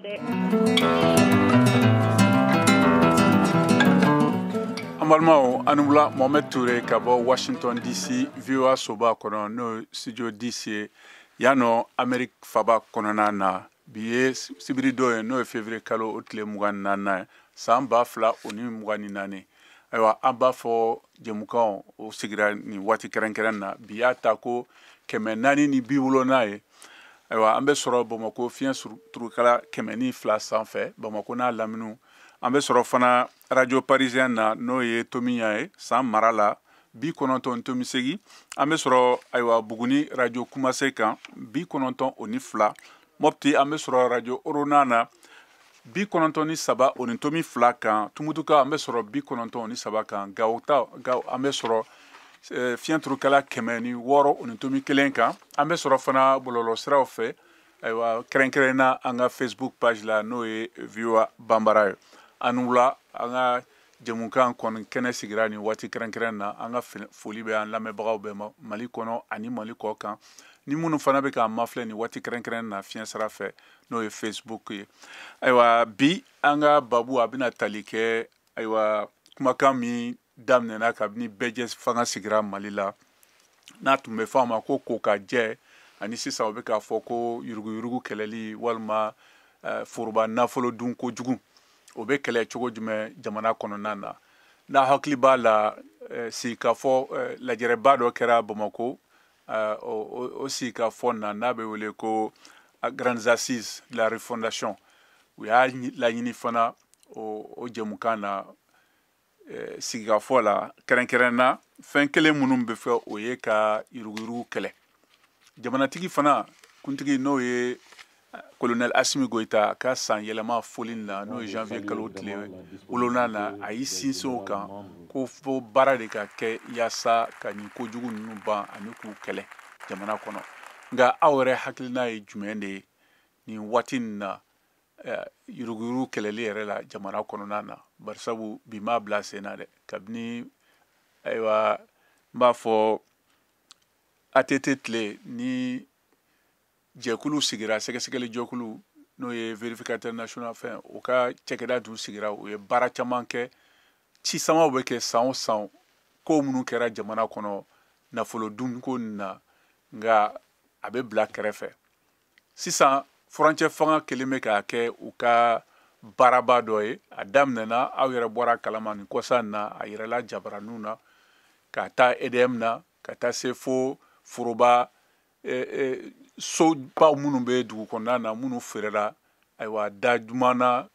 dɛ. An balimaw, an ni wula. Mohamed Toure ka bɔ Washington DC, VOA soba kɔnɔ, n'o ye studio DC ye yan nɔ, Amérique faba kɔnɔna na. Bi ye sibiri don ye, n'o ye février kalo o tile 24nan ye, san 2024. Ayiwa, an b'a fɔ jɛmukan o sigira nin waati kɛrɛnkɛrɛn na. Bi y'a ta ko 470nan ye. Ayiwa, an bɛ sɔrɔ Bamakɔ fiɲɛ turukala 102 sanfɛ, Bamakɔ n'a laminiw. An bɛ sɔrɔ fana Radio Parisien na, n'o ye Tomiɲan ye, San mara la, 90.8. An bɛ sɔrɔ, ayiwa, Buguni Radio Kumase kan, 92. Mopti, an bɛ sɔrɔ Radio Orona na, 93.2 kan. Tumutuka, an bɛ sɔrɔ 93 kan. Gawo ta, Gawo, an bɛ sɔrɔ fiɲɛ turukala 106.1 kan. An bɛ sɔrɔ fana bɔlɔlɔsiraw fɛ, ayiwa, kɛrɛnkɛrɛn na an ka Facebook page la, n'o ye VOA Banbara ye. An ni wula. An ka jɛmukan kɔni kɛnɛ sigira nin waati kɛrɛnkɛrɛn na. An ka foli bɛ an lamɛnbagaw bɛɛ ma, Mali kɔnɔ ani Mali kɔ kan, ni minnu fana bɛ k'an mafilɛ nin waati kɛrɛnkɛrɛn na fiɲɛ sira fɛ, n'o ye Facebook ye. Ayiwa, bi an ka babu a bɛna tali kɛ, ayiwa, kumakan min daminɛna kabini bɛɛjɛ fanga sigira Mali la, n'a tun bɛ fɔ a ma ko ko ka jɛ, ani sisan o bɛ k'a fɔ ko yuruguyurugu kɛlɛli walima foroba nafolo dun kojugu, o bɛ kɛlɛ cogo jumɛn jamana kɔnɔna na. N'a hakili b'a la, sigikafɔ lajɛrɛba dɔ kɛra Bamakɔ. O sigikafɔ na, n'a bɛ wele ko Grandes Assises de la Refondation, u y'a laɲini fana o jɛmukan na, sigikafɔ la, kɛrɛnkɛrɛn na, fɛn kelen minnu bɛ fɛ, o ye ka yuruguyurugu kɛlɛ. Jamanatigi fana kuntigi, n'o ye colonel Assimi Goïta, ka san yɛlɛma foli na, n'o ye janvier kalo tile 7nan na, a y'i sinsin o kan ko fo baara de ka kɛ yaasa ka nin kojugu ninnu ban ani k'u kɛlɛ jamana kɔnɔ. Nka aw yɛrɛ hakilina ye jumɛn de ye nin waati nin na, yuruguyurugu kɛlɛli yɛrɛ la jamana kɔnɔna na? Barisabu bi m'a bila sen na dɛ, kabini, ayiwa, n b'a fɔ ATT tile ni jɛkulu sigira, sɛgɛsɛgɛli jɛkulu, n'o ye vérificateur national fɛn, o ka cakɛda dun sigira, u ye baara caman kɛ. Ci samaw bɛ kɛ san o san, ko minnu kɛra jamana kɔnɔ nafolo dunko nin na, nka a bɛ bila kɛrɛfɛ. Sisan furancɛ fanga kelen bɛ k'a kɛ u ka baaraba dɔ ye. A daminɛna, aw yɛrɛ bɔra kalama nin kɔsa in na, a yɛrɛla jabaraninw na ka taa EDM na, ka taa se fo foroba sobaw minnu bɛ dugu kɔnɔna na, minnu feerela, ayiwa, da duman na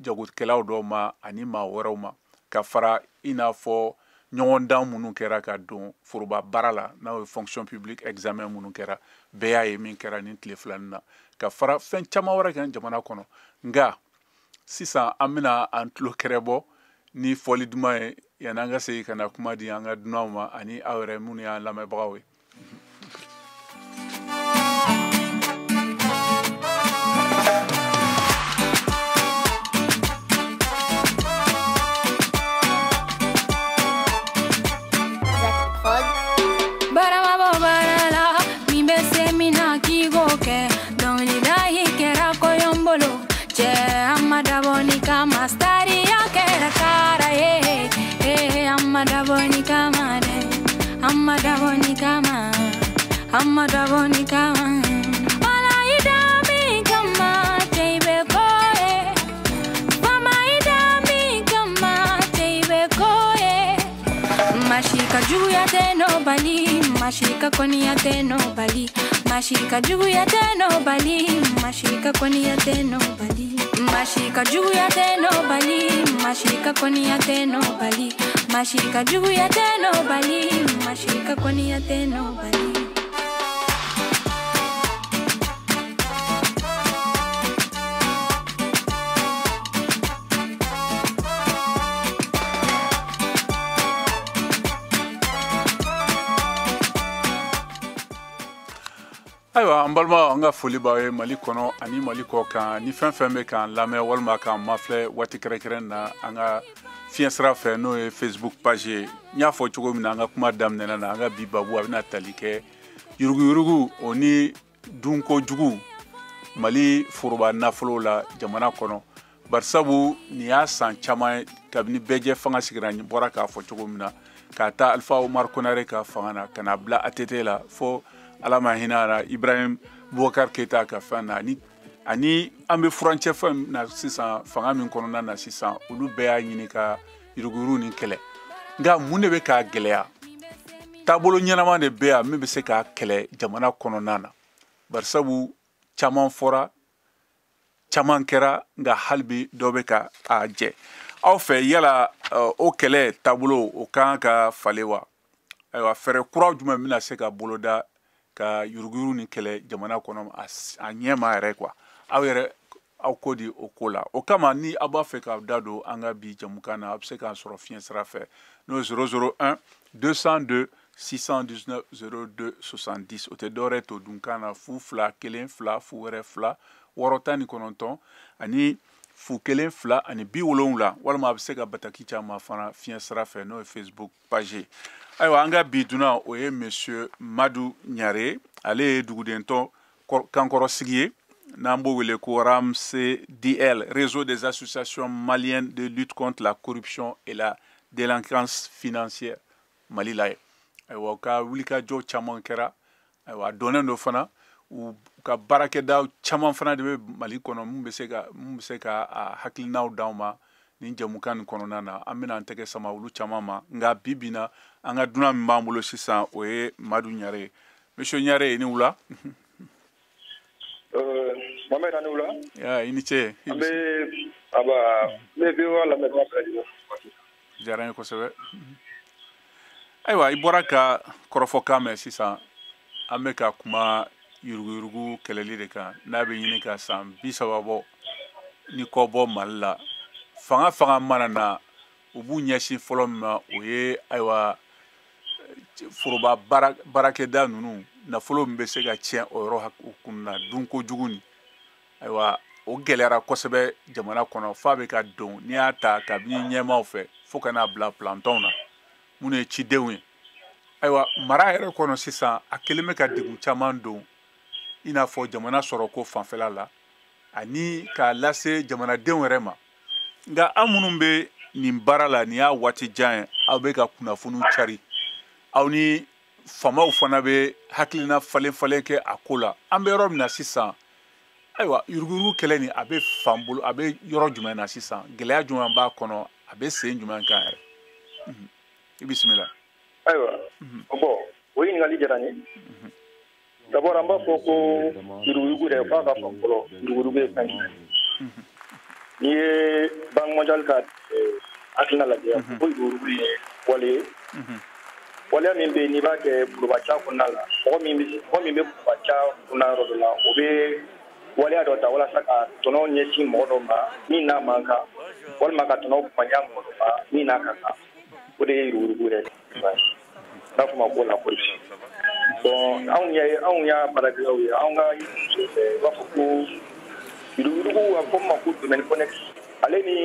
jagokɛlaw dɔw ma ani maa wɛrɛw ma, ka fara i n'a fɔ ɲɔgɔndan minnu kɛra ka don foroba baara la, n'o ye fonction publique examen minnu kɛra, bɛɛ y'a ye min kɛra nin tile filanin na, ka fara fɛn caman wɛrɛ kan jamana kɔnɔ. Nka sisan an bɛna an tulo kɛrɛ bɔ ni fɔli duman ye, yanni an ka segin ka na kuma di an ka dunanw ma ani aw yɛrɛ minnu y'an lamɛnbagaw ye. Mashika juguya tɛ nobali, mashika kɔniya tɛ nobali, mashika juguya tɛ nobali, mashika kɔniya tɛ nobali, mashika juguya tɛ nobali, mashika kɔniya tɛ nobali, mashika juguya tɛ nobali, mashika kɔniya tɛ nobali. Ayiwa, an balima, an ka foli b'aw ye Mali kɔnɔ ani Mali kɔ kan, ni fɛn fɛn bɛ k'an lamɛn walima k'an mafilɛ waati kɛrɛnkɛrɛn na an ka fiɲɛ sira fɛ, n'o ye Facebook page ye. N y'a fɔ cogo min na an ka kuma daminɛna na, an ka bi babu a bɛna tali kɛ yuruguyurugu o ni dunko jugu. Mali foroba nafolo la jamana kɔnɔ. Barisabu nin y'a san caman ye kabini bɛɛjɛ fanga sigira, n bɔra k'a fɔ cogo min na, k'a ta Alpha Omar Konare ka fanga na ka na bila ATT la, fo Ala ma hinɛ a la Ibrahim Boubacar Keita ka fɛn na, ani an bɛ furancɛ fɛn na sisan, fanga min kɔnɔna na sisan, olu bɛɛ y'a ɲini ka yuruguyurugu nin kɛlɛ. Nka mun de bɛ k'a gɛlɛya? Taabolo ɲɛnama de bɛ yan min bɛ se k'a kɛlɛ jamana kɔnɔna na. Barisabu caman fɔra, caman kɛra, nka hali bi dɔ bɛ ka a jɛ aw fɛ. Yala o kɛlɛ taabolo o kan ka falen wa? Ayiwa, fɛɛrɛ kura jumɛn bɛna se ka boloda ka yuruguyurugu ni kɛlɛ jamana kɔnɔ a ɲɛma yɛrɛ quoi? Aw yɛrɛ aw ko di o ko la? O kama, ni aw b'a fɛ k'aw da don an ka bi jamukan na, a bɛ se k'an sɔrɔ fiɲɛ sira fɛ, n'o ye 001 202 619 02 70. O tɛ dɔwɛrɛ to dunkan na, 0 2 1 2 0 wɛrɛ 2 6 19 ani 0 1 2 ani 70, walima a bɛ se ka bataki caman fana fiɲɛ sira fɛ, n'o ye Facebook page ye. Ayiwa, an ka bi dunan, o ye monsieur Madu Ɲare. Ale ye dugudentɔ kankɔrɔsigi ye, n'an b'o wele ko RAMCDL, Réseau des associations maliennes de lutte contre la corruption et la délinquance financière, Mali la ye. Ayiwa, u ka wulikajɔ caman kɛra. Ayiwa, a dɔnnen don fana, u ka baarakɛda caman fana de bɛ Mali kɔnɔ mun bɛ se ka a hakilinaw d'aw ma nin jamukan nin kɔnɔna na. An bɛna an tɛgɛ sama olu caman ma, nka bi bi na, an ka dunan min b'an bolo sisan, o ye Madu Ɲare ye. Monsieur Ɲare, i ni wula. Mohamed, ani wula. Ya, i ni ce. An bɛ aba n bɛ VOA lamɛnbaga bɛɛ lajɛlen fo. Diyara n ye kosɛbɛ. Ayiwa, i bɔra ka kɔrɔfɔkan mɛn sisan. An bɛ ka kuma yuruguyurugu kɛlɛli de kan, n'a bɛ ɲini ka san 30 bɔ ni kɔ bɔ Mali la. Fanga mana na, u b'u ɲɛsin fɔlɔ min ma, o ye, ayiwa, foroba baarakɛda ninnu nafolo min bɛ se ka tiɲɛ o yɔrɔ kun na, dunko jugu nin. Ayiwa, o gɛlɛyara kosɛbɛ jamana kɔnɔ, f'a bɛ ka don n'i y'a ta kabini ɲɛmaaw fɛ fo ka n'a bila pilantɔnw na, minnu ye cidenw ye. Ayiwa, mara yɛrɛ kɔnɔ sisan, a kɛlen bɛ ka degun caman don, i n'a fɔ jamana sɔrɔko fanfɛla la, ani k'a lase jamanadenw yɛrɛ ma. Nka an minnu bɛ nin baara la, nin y'a waati jan ye, aw bɛ ka kunnafoniw cari, aw ni faamaw fana bɛ hakilina falen falen kɛ a ko la. An bɛ yɔrɔ min na sisan, ayiwa, yuruguyurugu kɛlɛ nin, a bɛ fan bolo, a bɛ yɔrɔ jumɛn na sisan? Gɛlɛya jumɛn b'a kɔnɔ? A bɛ sen jumɛn kan yɛrɛ? I bisimila. Ayiwa, bon, o ɲininkali diyara n ye. D'abord, an b'a fɔ ko yuruguyurugu yɛrɛ, f'a ka faamu fɔlɔ, yuruguyurugu ye fɛn jumɛn ye. N'i ye Banque mondiale ka hakilina lajɛ, ko yuruguyurugu ye wale ye, waleya min bɛ yen n'i b'a kɛ forobaca kɔnɔna la, mɔgɔ min bɛ forobaca kunna yɔrɔ dɔ la, o bɛ waleya dɔ ta walasa ka tɔnɔ ɲɛsin mɔgɔ dɔ ma min n'a man kan, walima ka tɔnɔ kumaya mɔgɔ dɔ ma min n'a ka kan. O de ye yuruguyurugu yɛrɛ ye, n'a fɔ ma ko la corruption. Bon, anw y'a baarakɛlaw ye, anw ka u b'a fɔ ko yuruguyurugu, a fɔ min ma ko domaine connexe, ale ni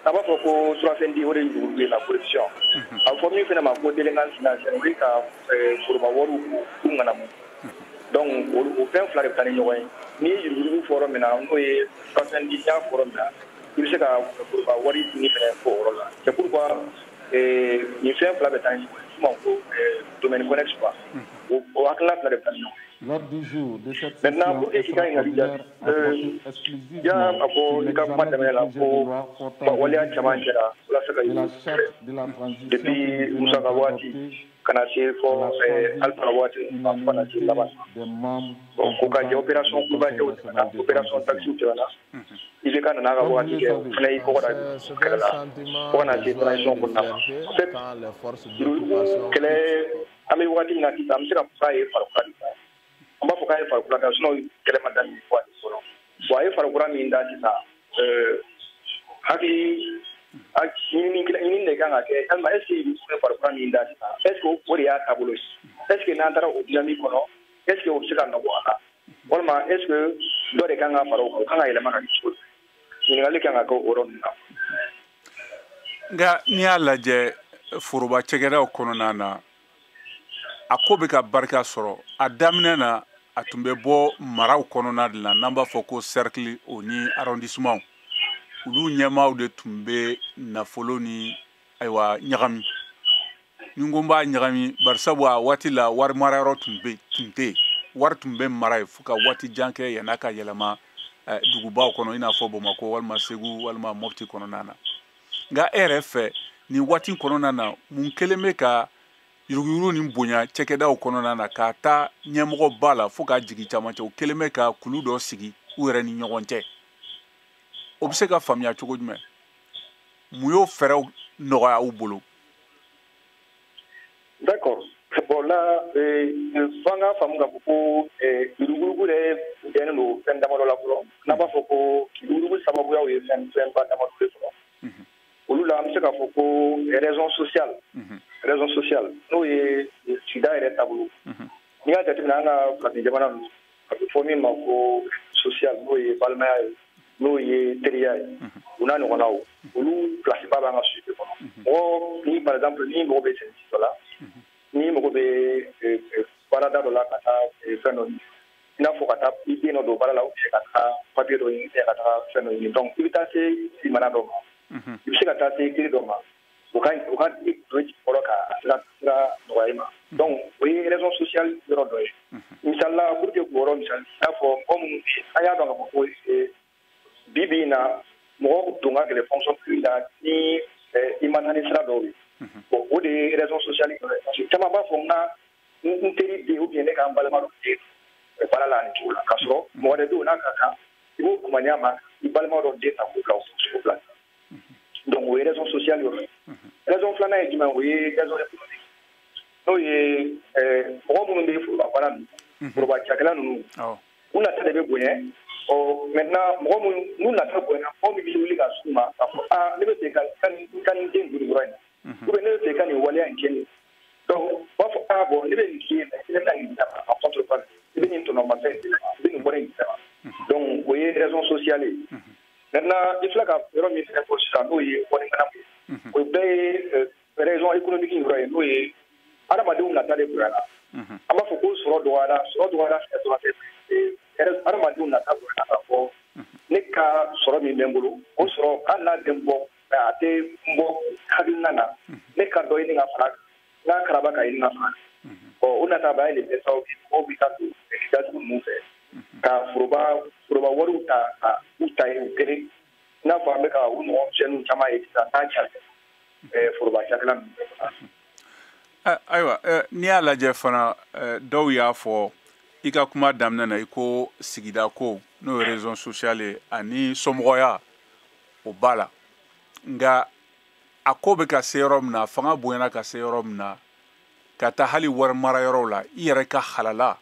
a b'a fɔ ko surafɛn di, o de ye yuruguyurugu ye, la corruption. A bɛ fɔ min fana ma ko délinquance financière, o ye ka foroba wariw k'u ŋanamu. Donc o fɛn fila de bɛ taa ni ɲɔgɔn ye. N'i ye yuruguyurugu fɔ yɔrɔ min na, n'o ye surafɛn di, y'a fɔ yɔrɔ min na, i bɛ se ka foroba wari dunni fana fɔ o yɔrɔ la. C'est pourquoi nin fɛn fila bɛ taa ni ɲɔgɔn ye, f'o ma ko domaine connexe quoi. O hakilina fila de bɛ taa ni ɲɔgɔn ye. L'ordre du jour de cette Maintenant, pour que k'i ka ɲininkali jaabi, exclusivement i y'a fɔ i ka kuma daminɛ la ko waleya caman kɛra walasa ka yuruguyurugu kɛlɛ depuis Musa ka waati ka na se fɔ Alpha ka waati ma, fo ka na se laban. Bon, ko ka jɛ, opération Kulubajɛw tɛmɛna, opération taxi tɛmɛna, IBK nana a ka waati kɛ, o fana y'i kɔkɔ da kɛlɛ la, fo ka na se transition kɔnɔna ma. En fait, yuruguyurugu kɛlɛ, an bɛ waati min na sisan, an bɛ se ka fɔ k'a ye farikura de ta. An b'a fɔ k'a ye farikura da, sinon kɛlɛ ma daminɛ waati fɔlɔ. Bon, a ye farikura min da sisan, hakili ɲini ɲini de kan ka kɛ yalima, est ce que yuruguyurugu ye farikura min da sisan, est ce que o de y'a taabolo ye? Est ce que n'an taara o dynamique kɔnɔ, est ce que o bɛ se ka nɔ bɔ a la, walima est ce que dɔ de kan ka fara o kan, o kan ka yɛlɛma ka kɛ cogo di? Ɲininkali kan ka kɛ o yɔrɔ ninnu na. Nka n'i y'a lajɛ foroba cakɛdaw kɔnɔna na, a ko bɛ ka barika sɔrɔ. A daminɛ na, A tun bɛ bɔ maraw kɔnɔna de la, n'an b'a fɔ ko cercle o ni arrondissement, olu ɲɛmaaw de tun bɛ nafolo ni ayiwa ɲagami. Ni n ko n b'a ɲagami, barisabu a waati la wari marayɔrɔ tun bɛ tun tɛ yen. Wari tun bɛ mara yen fo ka waati jan kɛ yann'a ka yɛlɛma dugubaw kɔnɔ, i n'a fɔ Bamakɔ walima Segu walima Mopti kɔnɔna na. Nka e yɛrɛ fɛ, nin waati kɔnɔna na, mun kelen bɛ ka yuruguyurugu ni bonya cakɛdaw kɔnɔna na, k'a ta ɲɛmɔgɔba la fo k'a jigin camancɛ, o kelen bɛ ka kulu dɔ sigi u yɛrɛ ni ɲɔgɔn cɛ? O bɛ se ka faamuya cogo jumɛn? Mun y'o fɛɛrɛw nɔgɔya u bolo? D'accord. Bon là, f'an ka faamu k'a fɔ ko yuruguyurugu yɛrɛ bɛnnen don fɛn damadɔ la fɔlɔ. N'an b'a fɔ ko yuruguyurugu sababuyaw ye fɛnba damadɔ ye fɔlɔ. Olu la, an bɛ se k'a fɔ ko raison sociale. Raison sociale, n'o ye sigida yɛrɛ taabolo. N'i y'a jateminɛ, an ka farafin jamana ninnu, a bɛ fɔ min ma ko social, n'o ye balimaya ye, n'o ye teriya ye, u n'a ɲɔgɔnnaw, olu place ba b'an ka société kɔnɔ. Mɔgɔ ni, par exemple, ni mɔgɔ bɛ service dɔ la, ni mɔgɔ bɛ baarada dɔ la ka taa fɛn dɔ ɲini, i n'a fɔ ka taa i den dɔ don baara la, ou bien ka taa papier dɔ ɲini, ka taa fɛn dɔ ɲini, donc i bɛ taa se limana dɔ ma, i bɛ se ka taa se teri dɔ ma, o ka i don i kɔrɔ ka sira nɔgɔya i ma. Donc o ye raison sociale yɔrɔ dɔ ye. Misali la, pour que k'o yɔrɔ misali, i n'a fɔ mɔgɔ minnu bɛ yen, an y'a dɔn k'a fɔ ko bi bi in na, mɔgɔ don ka gɛlɛn fonction publique la ni i ma taa ni sira dɔw ye. Bon, o de ye raison sociale yɔrɔ ye, parce que caman b'a fɔ n ka n teri den ou bien ne ka n balima dɔ den baara la nin cogo la, k'a sɔrɔ mɔgɔ wɛrɛ bɛ yen, n'a ka kan i b'o kumaniya ma i balima dɔ den ta k'o bila o fonction place. Donc o ye raison sociale yɔrɔ ye. Raison filanan ye jumɛn? O ye raison économique, n'o ye mɔgɔ minnu bɛ foroba baara ninnu, foroba cakɛla ninnu, u nata de bɛ bonya. Ɔ maintenant, mɔgɔ minnu n'u nata bonyana, mɔgɔ min bɛ wuli ka s'u ma k'a fɔ: aa, ne bɛ fɛ ka nin den don nin yɔrɔ in na, ou bien ne bɛ fɛ ka nin waleya in kɛ nin. Donc u b'a fɔ: aa bon, ne bɛ nin k'i ye, mais ne bɛna nin d'a ma en contrepartie, i bɛ nin tɔnɔmafɛn di ne ma, i bɛ nin wari in di ne ma. Donc o ye raison sociale ye. Maintenant, i filɛ ka yɔrɔ min fɛnɛ fɔ sisan, n'o ye wari ŋanamu ye, o bɛɛ ye raison économique yɔrɔ ye, n'o ye adamadenw nata de bonyana. An b'a fɔ ko sɔrɔ dɔgɔyara. Sɔrɔ dɔgɔyara fɛnɛ dɔrɔn tɛ, adamadenw nata bonyana k'a fɔ ne ka sɔrɔ min bɛ n bolo, o sɔrɔ hali n'a tɛ n bɔ, a tɛ n bɔ hakilina na, ne ka dɔ ɲini ka fara n ka karaba ka ɲini ka fara. Ɔ o nataba ye de bɛ sababu ye mɔgɔw bɛ taa don datugu ninnu fɛ ka foroba wariw ta ka u ta yen u kelen, i n'a fɔ an bɛ ka u ɲɔgɔn jeunes caman ye sisan n'a cari foroba cakɛla ninnu fɛ. Ayiwa, n'i y'a lajɛ fana, dɔw y'a fɔ i ka kuma daminɛ na, i ko sigida ko, n'o ye raison sociale ye, ani somɔgɔya, o b'a la. Nka a ko bɛ ka se yɔrɔ min na, fanga bonyana ka se yɔrɔ min na, ka taa hali wari mara yɔrɔw la, i yɛrɛ ka halala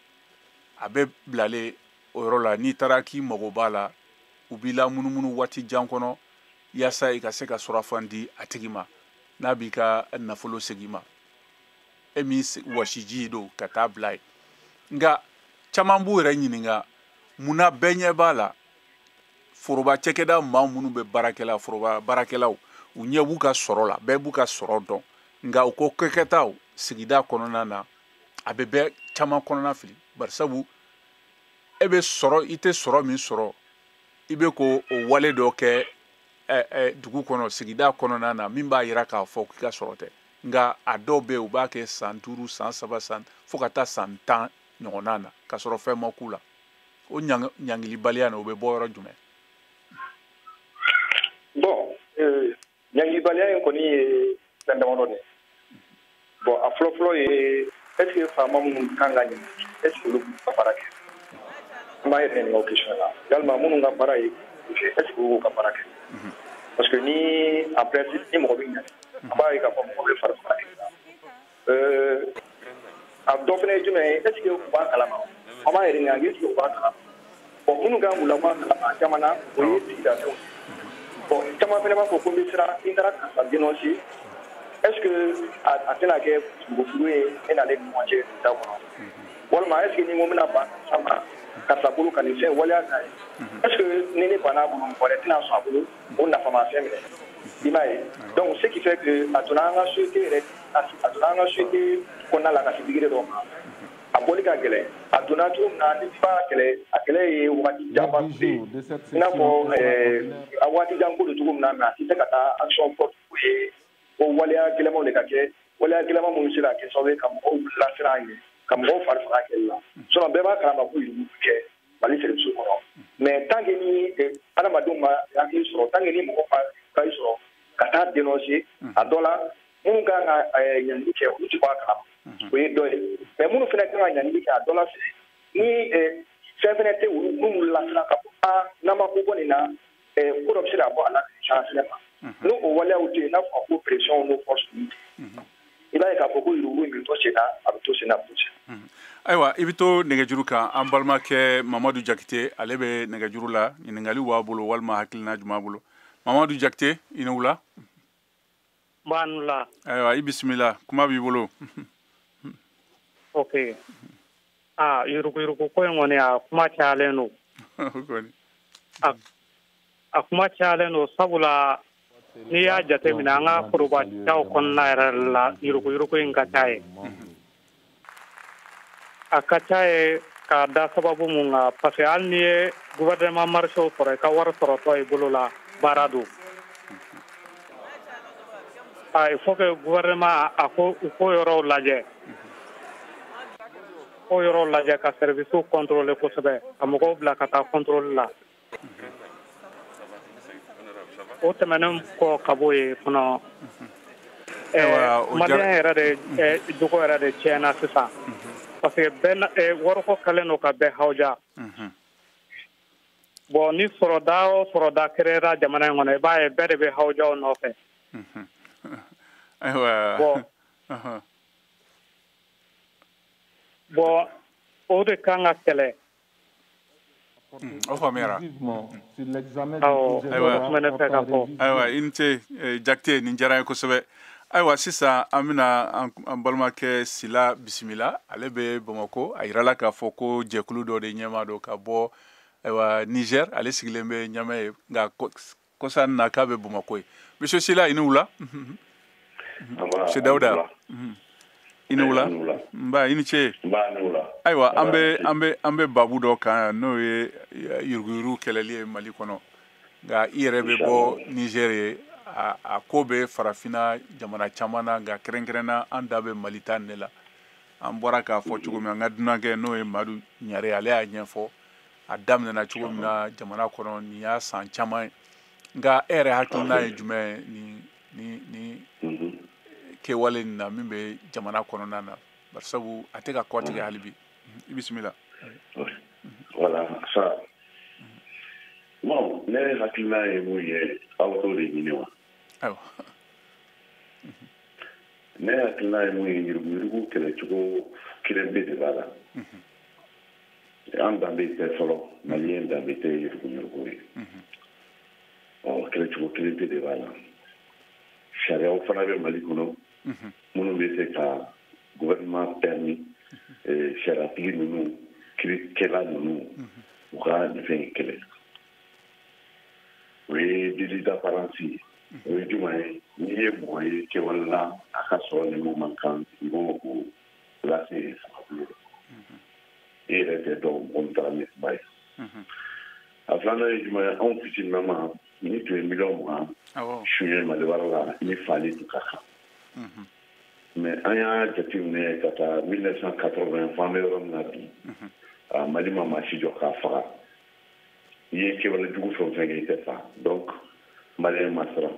a bɛ bilalen o yɔrɔ la. N'i taara k'i mago b'a la, u b'i la munumunu waati jan kɔnɔ yaasa i ka se ka surafan di a tigi ma n'a b'i ka nafolo segin ma, e min wɔsiji don ka taa bila yen. Nka caman b'u yɛrɛ ɲininka munna bɛɛ ɲɛ b'a la, foroba cakɛda maa minnu bɛ baarakɛla, foroba baarakɛlaw, u ɲɛ b'u ka sɔrɔ la, bɛɛ b'u ka sɔrɔ dɔn, nka u ko kɛkɛtaw sigida kɔnɔna na, a bɛ bɛɛ caman kɔnɔna fili, barisabu e bɛ sɔrɔ, i tɛ sɔrɔ min sɔrɔ, i bɛ ko o wale dɔ kɛ dugu kɔnɔ, sigida kɔnɔna na, min b'a yira k'a fɔ k'i ka sɔrɔ tɛ. Nka a dɔw bɛ yen, u b'a kɛ san 5, san 3, san fo ka taa san 10 ɲɔgɔnna na, k'a sɔrɔ fɛn ma k'u la. O ɲangilibaliya nin, o bɛ bɔ yɔrɔ jumɛn? Bon, ɲangilibaliya in kɔni ye fɛn damadɔ de ye. Bon, a fɔlɔfɔlɔ ye: est ce que faama minnu kan ka ɲɛ, est ce que olu b'u ka baara kɛ? An b'a yɛrɛ ɲininka o question la. Yalima minnu ka baara ye, est ce que olu b'u ka baara kɛ? Parce que ni en principe ni mɔgɔ bɛ ɲɛ, an b'a ye k'a fɔ mɔgɔ bɛ fari faga. A dɔ fana ye jumɛn ye? Est ce que u b'a kalama? An b'a yɛrɛ ɲininka, est ce que u b'a kalama? Bon, minnu kan k'u labɔ a kalama, a caman na, o ye sigidadenw ye. Bon, caman fana b'a fɔ ko n bɛ siran, ni n taara karisa dénoncer, est ce que a tɛna kɛ furu ye ne n'ale ni ɲɔgɔn cɛ sigida kɔnɔ? Walima est ce que ni n ko n bɛna ban karisa ma, karisa bolo ka nin fɛn waleya k'a ye, est ce que ni ne banna a bolo, mɔgɔ wɛrɛ tɛna sɔn a bolo o nafama fɛn minɛ? I m'a ye? Donc ce qui fait que a donna an ka société yɛrɛ, a donna an ka société kɔnɔna la ka se degré dɔ ma. A bɔli ka gɛlɛn, a donna cogo min na, ni b'a kɛlɛ, a kɛlɛ ye waati janba de ye, i n'a fɔ a waati jan ko don cogo min na, mais a tɛ se ka taa action forte ye ko waleya gɛlɛnmanw de ka kɛ, waleya gɛlɛnman minnu bɛ se ka kɛ sababu ye ka mɔgɔw lasiran an ɲɛ, ka mɔgɔw fari faga kɛlɛ la. Sinon bɛɛ b'a kalama ko yurugu kɛ Mali service kɔnɔ, mais tant que ni adamadenw ma hakili sɔrɔ, tant que ni mɔgɔ ma hakili sɔrɔ ka taa dénoncer, a dɔ la minnu kan ka ɲangili kɛ, olu tɛ bɔ a kalama, o ye dɔ ye. Mais minnu fana kan ka ɲangili kɛ, a dɔ la fɛnɛ ni fɛn fɛnɛ tɛ olu minnu lasiran ka fɔ aa n'an ma ko bɔ nin na, ko dɔ bɛ se ka bɔ a la ka fɛnɛ ma, n'o o waleyaw tɛ yen, n'a fɔ ko pression n'o force ninnu tɛ, i b'a ye k'a fɔ ko yurugu in bɛ to sen na, a bɛ to sen na, a bɛ to sen na. Ayiwa, i bɛ to nɛgɛjuru kan. An balimakɛ Mamadu Jakite, ale bɛ nɛgɛjuru la, ɲininkali b'a bolo walima hakilina jumɛn b'a bolo. Mamadu Jakite, i ni wula. B'a ni wula. Ayiwa, i bisimila, kuma b'i bolo. Ok, aa yuruguyurugu ko in kɔni, a kuma cayalen don. A kuma cayalen don, sabula n'i y'a jateminɛ, an ka forobacaw kɔnɔna yɛrɛ la, yuruguyurugu in ka ca ye. A ka ca ye k'a da sababu mun kan? Parce que hali n'i ye gouvernement marché sɔrɔ, i ka wari sɔrɔtɔ i bolo la, baara don. A il faut que gouvernement a ko u k'o yɔrɔw lajɛ, k'o yɔrɔw lajɛ, ka service contrôler kosɛbɛ, ka mɔgɔw bila ka taa contrôle la. O tɛmɛnen kɔ ka bɔ yen fana, malien yɛrɛ de jogo yɛrɛ de tiɲɛna sisan, parce que bɛɛ wariko kɛlen don ka bɛɛ hawuja. Bon, ni sɔrɔda o sɔrɔda créera jamana in kɔnɔ, i b'a ye bɛɛ de bɛ hawuja o nɔfɛ. Ayiwa. Bon, o de kan ka kɛlɛ. O faamuyara. Awɔ, tun bɛ ne fɛ ka fɔ. Ayiwa, i ni ce Jakite, nin diyara n ye kosɛbɛ. Ayiwa, sisan an bɛna an balimakɛ Sila bisimila, ale bɛ Bamakɔ. A yirala k'a fɔ ko jɛkulu dɔ de ɲɛmaa don ka bɔ, ayiwa, Niger, ale sigilen bɛ Ɲamɛ ye, nka kɔsa in na k'a bɛ Bamakɔ ye. Monsieur Sila, i ni wula. Monsieur Dawuda, i ni wula. Nba, i ni ce. Ayiwa, an bɛ babu dɔ kan yan, n'o ye yuruguyurugu kɛlɛli ye Mali kɔnɔ, nka i yɛrɛ bɛ bɔ Niger ye. A ko bɛ farafinna jamana caman na, nka kɛrɛnkɛrɛnna an da bɛ Mali ta nin de la. An bɔra k'a fɔ cogo min, an ka dunankɛ, n'o ye Madu Ɲare, ale y'a ɲɛfɔ a daminɛna cogo min na jamana kɔnɔ, nin y'a san caman ye. Nka e yɛrɛ hakilina ye jumɛn ye nin kɛwale nin na min bɛ jamana kɔnɔna na, barisabu a tɛ ka kɔtigɛ hali bi? I bisimila. Voilà, ça. Bon, ne hakilina ye mun ye, aw t'o de ɲini wa? Ayiwa. Ne hakilina ye mun ye, yuruguyurugu kɛlɛcogo kelen bɛ de b'a la. An danbe tɛ fɔlɔ, malien danbe tɛ yuruguyurugu ye. Ɔ kɛlɛcogo kelen pe de b'a la. Sariyaw fana bɛ Mali kɔnɔ minnu bɛ se ka gouvernement permis, sariyatigi ninnu, kiirikɛla ninnu, u ka nin fɛn in kɛlɛ. O ye délit d'apparence ye. O ye jumɛn ye? N'i ye mɔgɔ ye kɛwale la, a ka sɔrɔ ni mun man kan, i b'o o lase fanga bolo. E yɛrɛ tɛ dɔn mɔgɔ min taara ni kuma ye. A filanan ye jumɛn ye? Anw fitininama, ni tun ye miliyɔn 20 suɲɛ Mali wari la, ni fali tun ka kan. Mais an y'a jateminɛ ka taa 1980 fo an bɛ yɔrɔ min na bi, Mali ma maa si jɔ k'a faga. I ye kɛwale jugu fɛn o fɛn kɛ, i tɛ fa. Donc malien ma siran.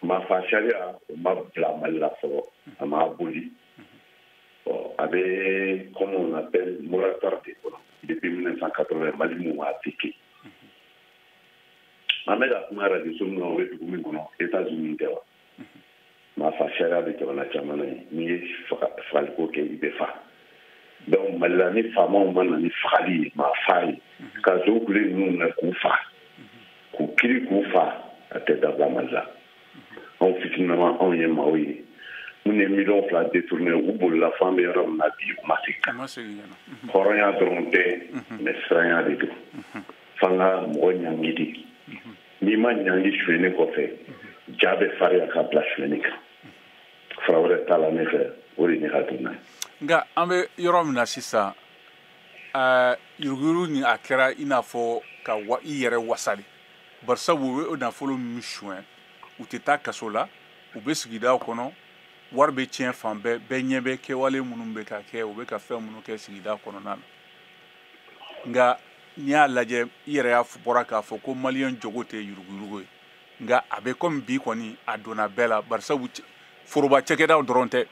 Maafa sariya, o ma bila Mali la fɔlɔ, a ma boli. A bɛ, comme on appelle, moratoire de kɔnɔ depuis 1980, Mali m'o appliqué. An bɛ ka kuma radio so min na, o bɛ dugu min kɔnɔ, États-Unis tɛ wa? Maafa sariya bɛ jamana caman na yen, n'i ye fagaliko kɛ, i bɛ fa. Donc Mali la, ni faamaw ma na ni fagali ye, maa fa ye, ka zo kule ninnu minɛ k'u fa, k'u kiri k'u fa, a tɛ dabila Mali la. Anw fitininama, anw ye maaw ye minnu ye miliyɔn 2 détourné, u bolila fo an bɛ yɔrɔ min na bi, u ma segin ka na. Hɔrɔnya dɔrɔn tɛ, mais siranya de don. F'an ka mɔgɔ ɲangi de. N'i ma ɲangi sonyɛni kɔfɛ, ja bɛ farinya ka bila sonyɛni kan. Fura wɛrɛ t'a la ne fɛ, o de ye ne ka donna ye. Nka an bɛ yɔrɔ min na sisan, yuruguyurugu ni a kɛra i n'a fɔ ka i yɛrɛ wasali, barisabu u bɛ o nafolo min suɲɛ, u tɛ taa kaso la, u bɛ sigidaw kɔnɔ, wari bɛ tiɲɛ fan bɛɛ, bɛɛ ɲɛ bɛ kɛwale minnu bɛ ka kɛ, u bɛ ka fɛn minnu kɛ sigida kɔnɔna na. Nka n'i y'a lajɛ, i yɛrɛ y'a bɔra k'a fɔ ko maliyɛn jogo tɛ yuruguyurugu ye, nka a bɛ komi bi kɔni a donna bɛɛ la, barisabu foroba cakɛdaw dɔrɔn tɛ,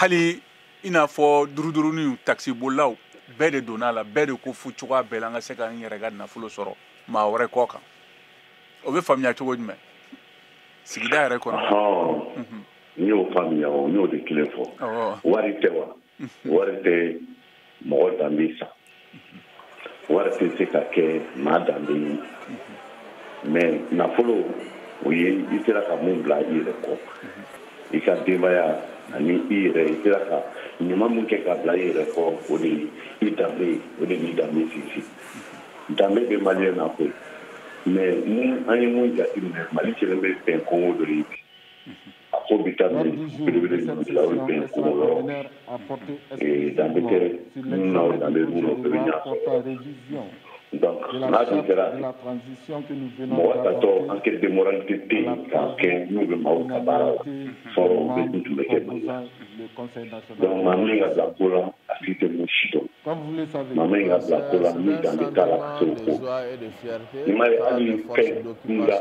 hali i n'a fɔ duuruduuruninw, takisibolilaw, bɛɛ de donna a la, bɛɛ de ko fo cogoya bɛɛ la an ka se k'an yɛrɛ ka nafolo sɔrɔ maa wɛrɛ kɔ kan. O bɛ faamuya cogo jumɛn sigida yɛrɛ kɔnɔ? N y'o faamuya, o n y'o de kelen fɔ. Wari tɛ wa? Wari tɛ mɔgɔ danbe san, wari tɛ se ka kɛ maa danbe ye, mais nafolo o ye i sera ka mun bila i yɛrɛ kɔ, i ka denbaya ani i yɛrɛ, i sera ka ɲuman mun kɛ ka bila i yɛrɛ kɔ, o de ye i danbe ye, o de b'i danbe sinsin. Danbe bɛ maliyɛn na koyi, mais mun an ye mun jateminɛ, Mali kɛlen bɛ bɛn kɔngɔ dɔ ye bi. A ko bi taa belebele ninnu la, o ye bɛn kɔngɔ yɔrɔ. Danbe tɛ minnu na, o danbe b'u la, o bɛɛ bɛ ɲa sɔrɔ. Donc n'a dun kɛra mɔgɔ tatɔ, enquête de moralité tɛ yen k'a kɛ n'u bɛ maaw ka baara la, fɔlɔ o bɛ tun bɛ kɛ Mali la. Donc maa min ka bila ko la, a tigi tɛ mun si dɔn, maa min ka bila ko la ni danbe t'a la ka se o ko. I m'a ye, hali fɛn kunda,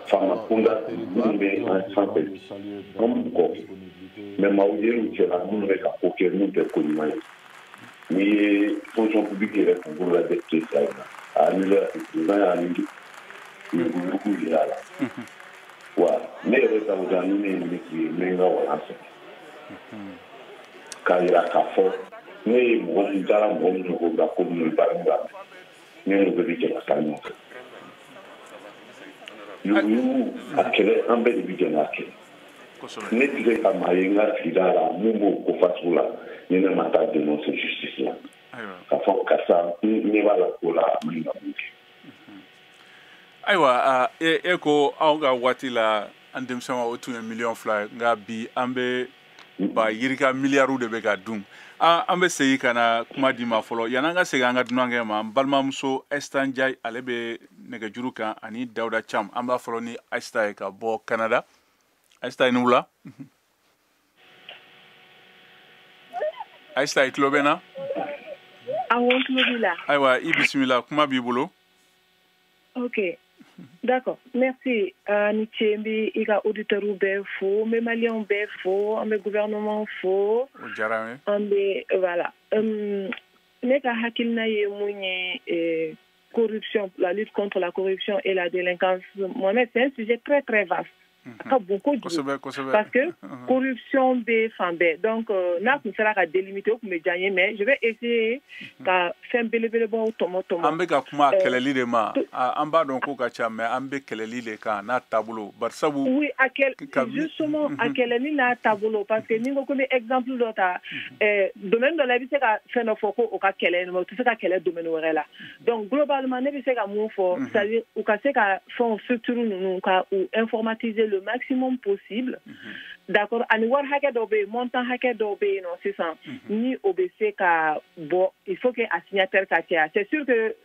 faama kunda minnu bɛ an sanfɛ, an b'u kɔ, mais maaw yer'u cɛla minnu bɛ ka ko kɛ mun tɛ ko ɲuman ye. N'i ye fonction publique yɛrɛ concours lajɛ tile 2 in na, a annulé, président y'a annulé, yuruguyurugu yira a la. Wa ne yɛrɛ Dawuda, ni ne ye ministre ye, n bɛ n ka walan sɛbɛn k'a yira k'a fɔ ne ye mɔgɔ min taara mɔgɔ minnu ko bila ko minnu baara min la, ne n'u bɛɛ bɛ jɛ ka taa ɲɔgɔn fɛ. Yuruguyurugu a kɛlɛ, an bɛɛ de bɛ jɛ k'a kɛlɛ. Ne tɛ se ka maa ye n ka sigida la mun b'o ko fasugu la, ni ne ma taa dénoncer justice la k'a fɔ karisa n ɲɛ b'a la ko la, a man ɲi ka mun kɛ. Ayiwa, e ko anw ka waati la, an denmisɛnw, o tun ye miliyɔn 2 ye, nka bi an bɛ ba yirika miliyariw de bɛ ka dun. An bɛ segin ka na kuma di ma fɔlɔ, yan'an ka segin an ka dunankɛ ma, an balimamuso Ɛsita Njayi, ale bɛ nɛgɛjuru kan, ani Dawuda Cam. An b'a fɔlɔ ni Ɛsita ye ka bɔ Canada. Ɛsita, i ni wula. Ayisa, i tulo bɛ n na? Awɔ, n tulo b'i la. Ayiwa, i bisimila, kuma b'i bolo. Ok, d'accord, merci. Ni ce, n bɛ i ka auditeurs bɛɛ fo, n bɛ maliyɛnw bɛɛ fo, an bɛ gouvernement fo. O diyara n ye. An bɛ voilà. Ne ka hakilina ye mun ye, corruption, la lutte contre la corruption et la délinquance, Mohamed, c'est un sujet très très vaste. A ka bon kojugu. Kosɛbɛ kosɛbɛ. Parce que corruption bɛ fan bɛɛ, donc n'a tun sera ka délimiter, o tun bɛ diya n ye, mais je vais essayer ka fɛn belebelebaw tɔmɔ tɔmɔ. An bɛ ka kuma a kɛlɛli de ma, an b'a dɔn ko ka ca, mais an bɛ kɛlɛli de kan n'a taabolo, barisabu. Oui, a kɛl justement, a kɛlɛli n'a taabolo, parce que ni n ko ko n bɛ exemple dɔ ta, domaine dɔ la, i bɛ se ka fɛn dɔ fɔ ko o ka kɛlɛ, mais o tɛ se ka kɛlɛ domaine wɛrɛ la. Donc globalement, ne bɛ se ka mun fɔ, c'est à dire u ka se ka fɛnw structure ninnu ka u informatiser le maximum possible. D'accord, ani wari hakɛ dɔw bɛ yen, montant hakɛ dɔw bɛ yen nɔ sisan, ni o bɛ se ka bɔ, il faut que a signataire ka caya. C'est sûr que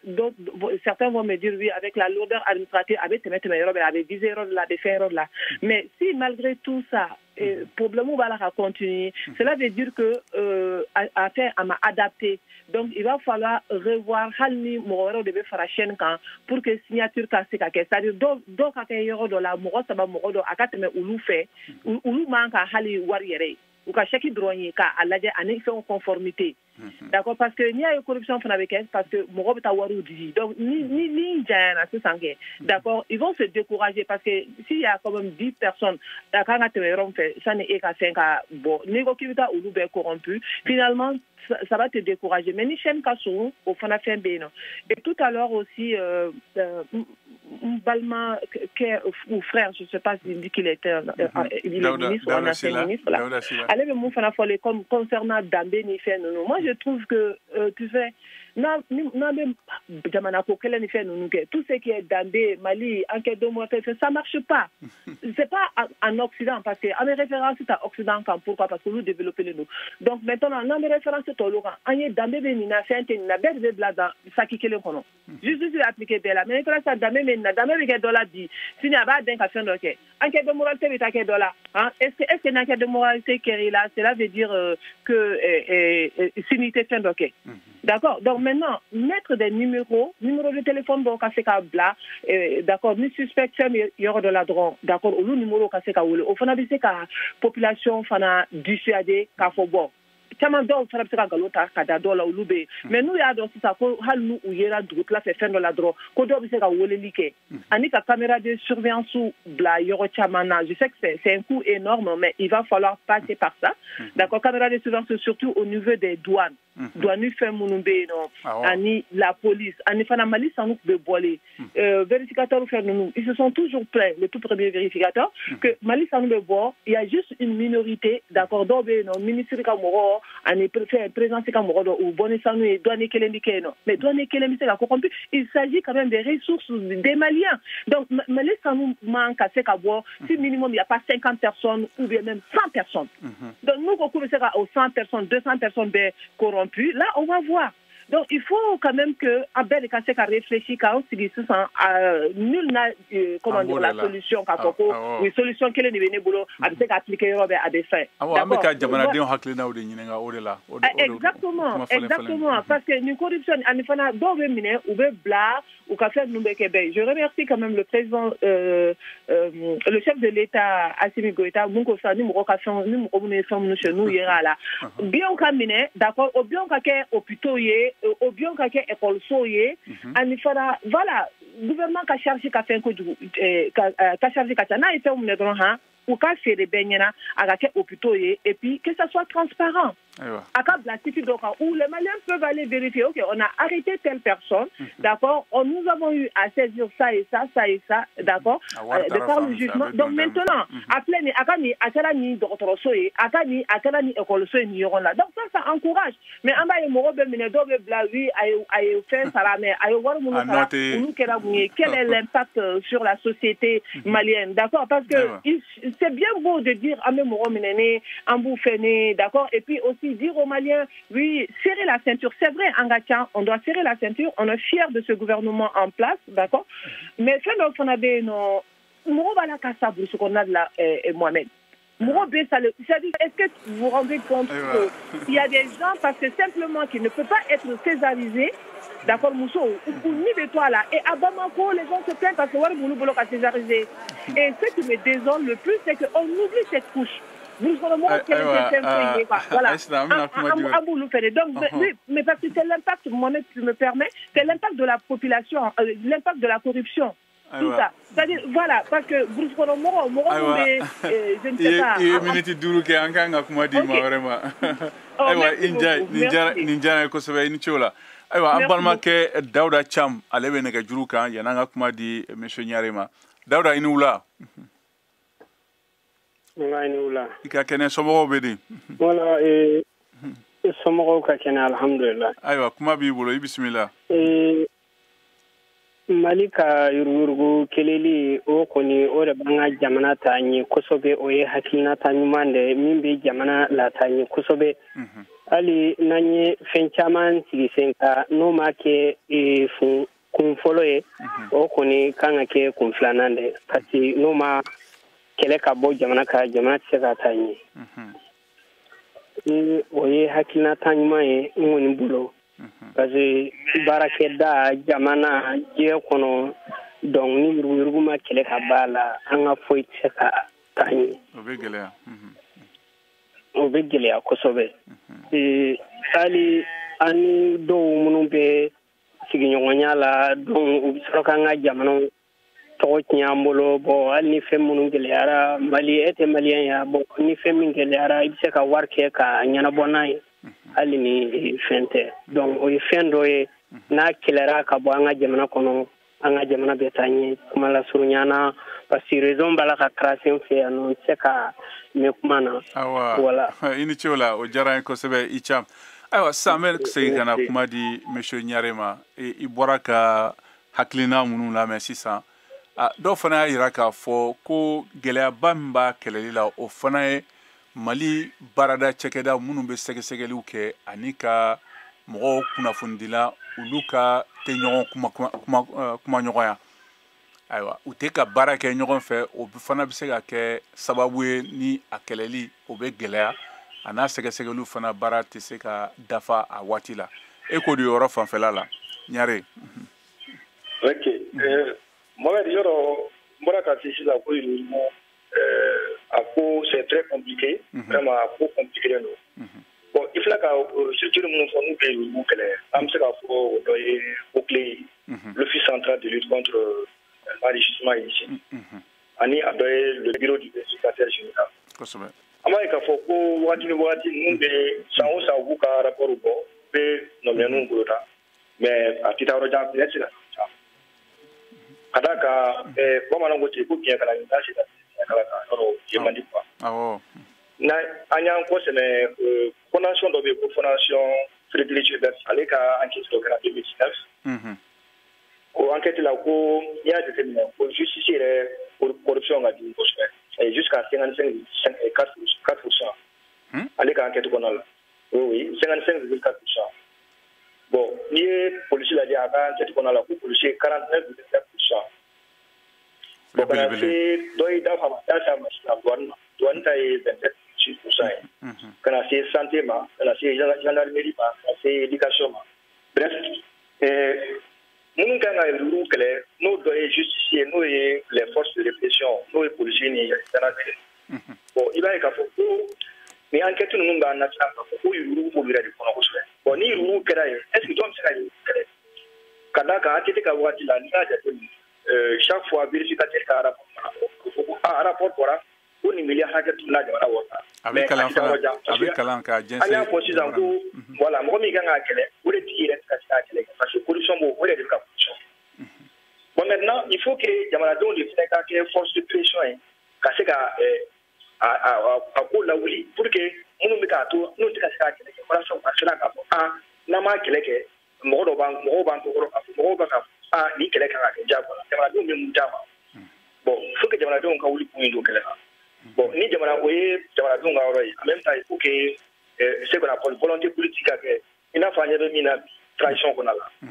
certains vont me dire oui, avec la lourdeur administrative, a bɛ tɛmɛ tɛmɛ yɔrɔ bɛɛ, a bɛ viser yɔrɔ dɔ la, a bɛ fɛn yɔrɔ dɔ la, mais si malgré tout ça, problème b'a la ka continuer, cela veut dire que a fɛn a ma adapté. Donc il va falloir revoir, hali ni mɔgɔ wɛrɛw de bɛ fara chaîne kan pour que signature ka se ka kɛ, c'est à dire dɔw ka kɛ yɔrɔ dɔ la, mɔgɔ saba, mɔgɔ dɔ a ka tɛmɛ olu fɛ, olu man ka hali wari yɛrɛ ye, u ka chèque dɔrɔn ye k'a lajɛ ani fɛnw conformité. D'accord, parce que n'i y'a ye corruption fana bɛ kɛ, parce que mɔgɔ bɛ taa wariw di. Donc ni janyana sisan kɛ, d'accord, ils vont se décourager, parce que s'il y a quand même 10 personnes a kan ka tɛmɛ yɔrɔ min fɛ sani e ka fɛn ka bɔ, n'i ko k'i bɛ taa olu bɛɛ corrompu, finalement ça va te décourager. Mais ni chaîne ka surun, o fana fɛn bɛ yen nɔ. Et tout à l'heure aussi, n balima kɛ ou frère, je sais pas s'il dit qu'il était il est ministre ou un ancien ministre là, ale bɛ mun fana fɔlen comme concernant danbe ni fɛn ninnu, moi je trouve que tu sais, N'an bɛ jamana ko kɛlɛ ni fɛn ninnu kɛ, tout ce qui est danbe, Mali, enquête de moralité, ça marche pas. C'est pas en Occident, parce que an bɛ référence ta Occident kan. Pourquoi? Parce que olu développé len don. Donc maintenant, n'an bɛ référence ta olu kan, an ye danbe bɛ nin na, fɛn tɛ nin na, bɛɛ de bɛ bila dans saki kelen kɔnɔ. Justice bɛ appliquer bɛɛ la, mais i kɛra sisan, danbe bɛ nin na, danbe bɛ kɛ dɔ la bi, sini a b'a dɛn ka fɛn dɔ kɛ. Enquête de moralité bɛ taa kɛ dɔ la, hein? Est-ce que n'enquête de moralité kɛra la, cela veut dire que sini tɛ fɛn dɔ kɛ? D'accord. Donc maintenant, mettre des numéros, numéro de téléphone dɔw ka se ka bila, d'accord, ni suspect fɛn bɛ yɔrɔ dɔ la dɔrɔn, d'accord, olu numéro ka se ka wele, o fana bɛ se ka population fana dissuader k'a fɔ bon, caman dɔw fana bɛ se ka nkalon ta ka da dɔw la, olu bɛ yen. Mais n'u y'a dɔn sisan ko hali n'u u yera dugutila fɛ fɛn dɔ la dɔrɔn, ko dɔw bɛ se ka weleli kɛ, ani ka caméra de surveillance bila yɔrɔ caman na. Je sais que c'est un coût énorme, mais il va falloir passer par ça, d'accord. Caméra de surveillance, surtout au niveau des douanes, douane fɛn minnu bɛ yen nɔ, ani la police, ani fana Mali sanu tun bɛ bɔlen, vérificateur fɛn ninnu, ils se sont toujours plaints, le tout premier vérificateur, que Mali sanu bɛ bɔ, il y a juste une minorité, d'accord. Dɔw bɛ yen nɔ, ministre ka mɔgɔ ani fɛn présidence ka mɔgɔ dɔ, u bɔ ni sanu ye, douane kelen bɛ kɛ yen nɔ, mais douane kelen bɛ se ka corrompu. Il s'agit quand même des ressources des Maliens. Donc Mali sanu man ka se ka bɔ si minimum il y a pas 50 personnes ou bien même 100 personnes. Donc nous ko k'u bɛ se ka o 100 personnes, 200 personnes bɛɛ corrompues là, on va voir. Donc il faut quand même que an bɛɛ de ka se ka réfléchir k'an sigi sisan. Nul n'a comment dire, la solution, k'a fɔ ko oui, solution kelen de bɛ ne bolo, a bɛ se ka appliquer yɔrɔ bɛɛ, a bɛ fɛn. Awɔ, an bɛ ka jamanadenw hakilinaw de ɲininka o de la. Exactement, parce que ni corruption ani fana dɔw bɛ minɛ, u bɛ bila, u ka fɛn ninnu bɛ kɛ bɛɛ. Je remercie quand même le président, le chef de l'État Assimi Goïta, mun ko sisan ni mɔgɔ ka fɛn, ni mɔgɔ minnu ye fɛn minnu sonyɛ, n'u yera a la, biens ka minɛ, d'accord, o biens ka kɛ hôpitaux ye, o biens ka kɛ école ye, ani fana, voilà, gouvernement ka charge ka fɛn kojugu, ka charge ka ca. N'a ye fɛnw minɛ dɔrɔn, han, u ka feere bɛɛ ɲɛna, a ka kɛ hôpitaux ye, et puis que ça soit transparent, a ka bila site dɔ kan où les Maliens peuvent aller vérifier: ok, on a arrêté telle personne, d'accord, nous avons eu à saisir ça et ça, ça et ça, d'accord, de par le jugement. Donc maintenant, a filɛ nin, a ka nin, a kɛra nin dɔgɔtɔrɔso ye, a ka nin, a kɛra nin école ye, nin ɲɔgɔn la. Donc ça encourage. Mais an b'a ye mɔgɔ bɛ minɛ, dɔw bɛ bila, oui, a ye fɛn sara, mais a ye wari minnu sara, olu kɛra mun ye? Quel est l'impact sur la société malienne? D'accord, parce que c'est bien beau de dire an bɛ mɔgɔ minɛ ne, an b'u fɛ ne, d'accord, et puis aussi dire aux Maliens, oui, serrer la ceinture. C'est vrai, an ka ca, on doit serrer la ceinture, on est fiers de ce gouvernement en place, d'accord, mais fɛn dɔ fana bɛ yen nɔ, mɔgɔ b'a la ka sa brousse kɔnɔna de la, Mohamed. Mɔgɔ bɛ sa, c'est-à-dire, est-ce que vous vous rendez compte qu'il y a des gens, parce que simplement qui ne peuvent pas être césarisés, d'accord, muso u ni bɛ to a la, et à Bamako, les gens se plaignent parce que wari b'olu bolo ka césariser. Et ce qui me désole le plus, c'est qu'on oublie cette couche. Brousse kɔnɔ mɔgɔw kɛlen tɛ fɛn foyi ye, quoi. Voilà, an b'olu fɛ de. Donc oui, mais parce que c'est l'impact, Mohamed, tu me permets, c'est l'impact de la population, l'impact de la corruption, tout ça. C'est-à-dire, voilà, parce que brousse kɔnɔ mɔgɔ, mɔgɔ min bɛ, je ne sais pas. I ye miniti 5 kɛ, an kan ka kuma di ma vraiment. Ayiwa, nin diyara n ye kosɛbɛ, i ni ce o la. Ayiwa, an balimakɛ Dawuda Cam, ale bɛ nɛgɛjuru kan yan'an ka kuma di monsieur Ɲare ma. Dawuda, i ni wula. Nka, i ni wula. I ka kɛnɛ, somɔgɔw bɛ di? Wala, somɔgɔw ka kɛnɛ, alhamdulilah. Ayiwa, kuma b'i bolo, i bisimila. Mali ka yuruguyurugu kɛlɛli, o kɔni, o de b'an ka jamana ta ɲɛ kosɛbɛ. O ye hakilinata ɲuman de min bɛ jamana lata ɲɛ kosɛbɛ. Hali n'an ye fɛn caman sigi sen kan, n'o ma kɛ kun fɔlɔ ye, o kɔni kan ka kɛ kun filanan de, parce que n'o ma kɛlɛ ka bɔ jamana kan, jamana tɛ se ka taa ɲɛ. Ni o ye hakilinata ɲuman ye n kɔni bolo, parce que baarakɛda jamana diɲɛ kɔnɔ, donc ni yuruguyurugu ma kɛlɛ ka b'a la, an ka foyi tɛ se ka taa ɲɛ. O bɛ gɛlɛya. O bɛ gɛlɛya kosɛbɛ. Hali an ni dɔw minnu bɛ sigiɲɔgɔnya la, donc u bɛ sɔrɔ k'an ka jamanaw tɔgɔ tiɲɛ an bolo. Bon, hali ni fɛn minnu gɛlɛyara Mali, e tɛ malien ya? Bon, ni fɛn min gɛlɛyara, i bɛ se ka wari kɛ ka ɲɛnabɔ n'a ye, hali ni fɛn tɛ. Donc o ye fɛn dɔ ye, n'a kɛlɛra ka bɔ an ka jamana kɔnɔ, an ka jamana bɛ taa ɲɛ. Kuma lasurunya na, parce que réseau b'a la ka tracer n fɛ yan nɔ, n tɛ se ka mɛn kuma na. Awa. Voilà. I ni ce o la, o diyara n ye kosɛbɛ, i ca. Ayiwa, sisan an bɛ segin ka na kuma di monsieur Ɲare ma. I bɔra ka hakilina minnu lamɛn sisan, dɔw fana y'a jira k'a fɔ ko gɛlɛyaba min b'a kɛlɛli la, o fana ye Mali baarada cakɛda minnu bɛ sɛgɛsɛgɛliw kɛ ani ka mɔgɔw kunnafonidila, olu ka tɛ ɲɔgɔn kuma ɲɔgɔnya. Ayiwa, u tɛ ka baara kɛ ɲɔgɔn fɛ, o fana bɛ se ka kɛ sababu ye ni a kɛlɛli o bɛ gɛlɛya, a n'a sɛgɛsɛgɛliw fana baara tɛ se ka dafa a waati la. E k'o de yɔrɔ fanfɛla la, Ɲare. Ok, Mohamed, yɔrɔ n bɔra ka se sisan ko yuruguyurugu, a ko c'est très compliqué, vraiment a ko compliqué don. Bon, i filɛ ka structure minnu fɔ n'u bɛ yurugu kɛlɛ, an bɛ se k'a fɔ o dɔ ye OCLEI, l'Office central de lutte contre l'enrichissement illicite, ani a dɔ ye le bureau du vérificateur général. An b'a ye k'a fɔ ko wagati ni wagati ninnu bɛ san o san u b'u ka rapport bɔ, u bɛ nɔminɛniw boloda, mais a tɛ taa yɔrɔ jan, peut-être ka ka d'a kan bamananw ko ten ko biɲɛ kala nin t'a se ka biɲɛ kala kan yɔrɔ ye man di quoi. N'a an y'an kɔ sɛmɛ, fondation dɔ bɛ yen ko fondation Frédéric Ebert, ale ka enquête dɔ kɛra 2019. O enquête la, ko n'i y'a jateminɛ ko justice yɛrɛ corruption ka jugu kosɛbɛ, jusqu'à 55,4%, ale ka enquête kɔnɔna la. Oui, 55,4%. Bon, n'i ye polisi lajɛ, a ka enquête kɔnɔna la, ko polisi ye 49,4%. Bon, ka na se dɔ ye da fa ma da s'a ma sisan, douane ma, douane ta ye 27,6% ye, ka na se santé ma, ka na se gendarmerie ma, ka na se éducation ma. Bref, minnu kan ka yurugu kɛlɛ, n'o dɔ ye justice ye, n'o ye les forces de répression, n'o ye polisi ni gendarmerie. Bon, i b'a ye k'a fɔ ko ni enquête ninnu b'a nasira k'a fɔ ko yurugu b'olu yɛrɛ de kɔnɔ kosɛbɛ. Bon, ni yurugu kɛra yen, est ce que jɔn bɛ se ka yurugu kɛlɛ? Ka d'a kan ATT ka waati la, n'i y'a jateminɛ, chaque fois vérificateur ka rapport mana bɔ, k'a fɔ ko ah, rapport bɔra ko nin miliyari hakɛ tununa jamana wari la. A bɛ kalan fana, a bɛ kalan k'a jɛnsɛn. An y'a fɔ sisan ko voilà, mɔgɔ min kan k'a kɛlɛ, o de tigi yɛrɛ tɛ ka se k'a kɛlɛ kɛ, parce que corruption b'o, o de bɛ ka corruption. Bon, maintenant il faut que jamanadenw de fana ka kɛ force de pression ye ka se ka a ko lawuli, pour que minnu bɛ k'a to n'u tɛ ka se k'a kɛlɛ kɛ, walasa u ka siran k'a fɔ ah, n'an m'a kɛlɛ kɛ, mɔgɔ dɔ b'an, mɔgɔw b'an tɔgɔ k'a fɔ, mɔgɔw bɛ ka ah, nin kɛlɛ kan ka kɛ diyagoya, jamanadenw bɛ mun d'a ma. Bon, il faut que jamanadenw ka wuli k'u don kɛlɛ la. Bon, ni jamana, o ye jamanadenw ka yɔrɔ ye. En même temps, il faut que ce qu'on appelle volonté politique ka kɛ, i n'a fɔ an ɲɛ bɛ min na bi transition kɔnɔ la. Il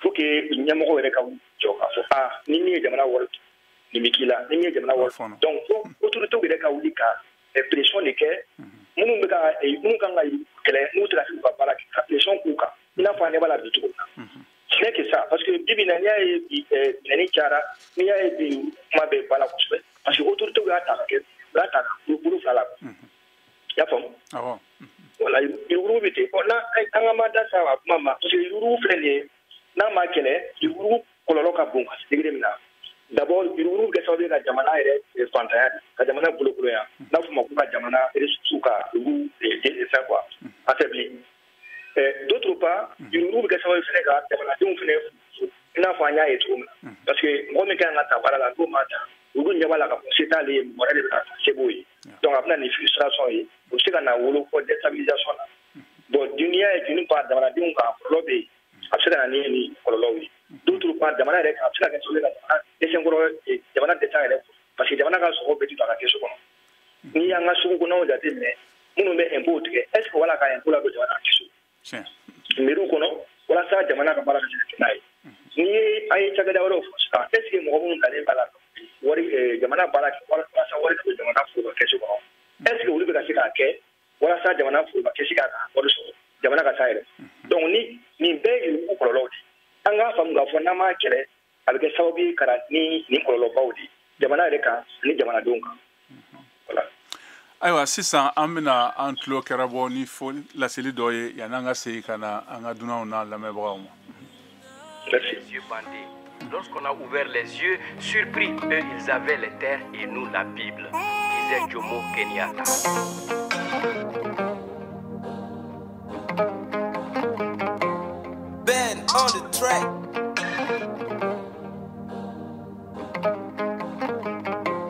faut que ɲɛmɔgɔw yɛrɛ ka wuli jɔ k'a fɔ ah, ni min ye jamana wari nin bɛ k'i la, ni min ye jamana wari. Donc fo autorités yɛrɛ ka wuli ka pression de kɛ minnu bɛ ka minnu kan ka kɛlɛ, n'u tɛ ka se k'u ka baara kɛ, ka pression k'u kan, i n'a fɔ an ɲɛ b'a la bi cogo min na. Ce n'est que ça, parce que bi bi in na, n'i y'a ye bi minɛni cayara, n'i y'a ye bi kuma bɛ ba la kosɛbɛ, parce que autorités y'a ta ka kɛ, u y'a ta ka bolo fila la. I y'a faamu? Voilà, yurugu bɛ ten. Bon, n'a an ka ma da sa a kuma ma, parce que yurugu filɛ nin ye, n'a ma kɛlɛ, yurugu kɔlɔlɔ ka bon ka se degré min na. D'abord, yurugu bɛ kɛ sababu ye ka jamana yɛrɛ fantanya, ka jamana bolokolonya, n'a fɔ ma ko ka jamana ressources ka olu fɛn quoi, affaibli. D'autre part, yurugu bɛ kɛ sababu ye fɛnɛ ka jamanadenw fɛnɛ, i n'a fɔ an y'a ye cogo min na, parce que mɔgɔ min kan ka ta baara la, n'o ma ta, olu ɲɛ b'a la k'a fɔ se t'ale ye, mɔgɔ wɛrɛ de bɛ ka se b'o ye. Donc a bɛ na ni frustration ye, o bɛ se ka na wolo fɔ déstabilisation na. Bon, n'i y'a ye, d'une part, jamanadenw kan kɔlɔlɔ bɛ yen, a bɛ se ka na ni kɔlɔlɔw ye. D'autre part, jamana yɛrɛ kan, a bɛ se ka kɛ sababu ye ka jamana dɛsɛ kɔrɔ, jamana dɛsɛ yɛrɛ, parce que jamana ka sɔrɔ bɛɛ tɛ don a ka kɛsu kɔnɔ. N'i y'an ka sugu kɔnɔnaw jateminɛ, minnu bɛ impôt tigɛ, est ce que wala ka impôt ladon jamana kɛsu mairie kɔnɔ walasa jamana ka baara ka se ka kɛ n'a ye? N'i ye an ye cakɛda wɛrɛw fɔ sisan, est ce que mɔgɔ minnu talen b'a la wari jamana baara kɛ walasa wari ka don jamana foroba kɛsu kɔnɔ, est ce que olu bɛ ka se k'a kɛ walasa jamana foroba kɛsi k'a ka wari sɔrɔ, jamana ka taa yɛrɛ? Donc ni nin bɛɛ ye yurugu kɔlɔlɔw de ye. An k'a faamu k'a fɔ n'an m'a kɛlɛ, a bɛ kɛ sababu ye ka na ni nin kɔlɔlɔbaw de ye jamana yɛrɛ kan ani jamanadenw kan. Voilà. Ayiwa, sisan an bɛna an tulo kɛra bɔ ni fo laseli dɔ ye yanni an ka segin ka na an ka dunanw n'a lamɛnbagaw ma. Merci. Les yeux bandés. Lorsqu'on a ouvert les yeux, surpris, eux, ils avaient les terres et nous la Bible, disait Jomo Kenyatta. Ben on the track.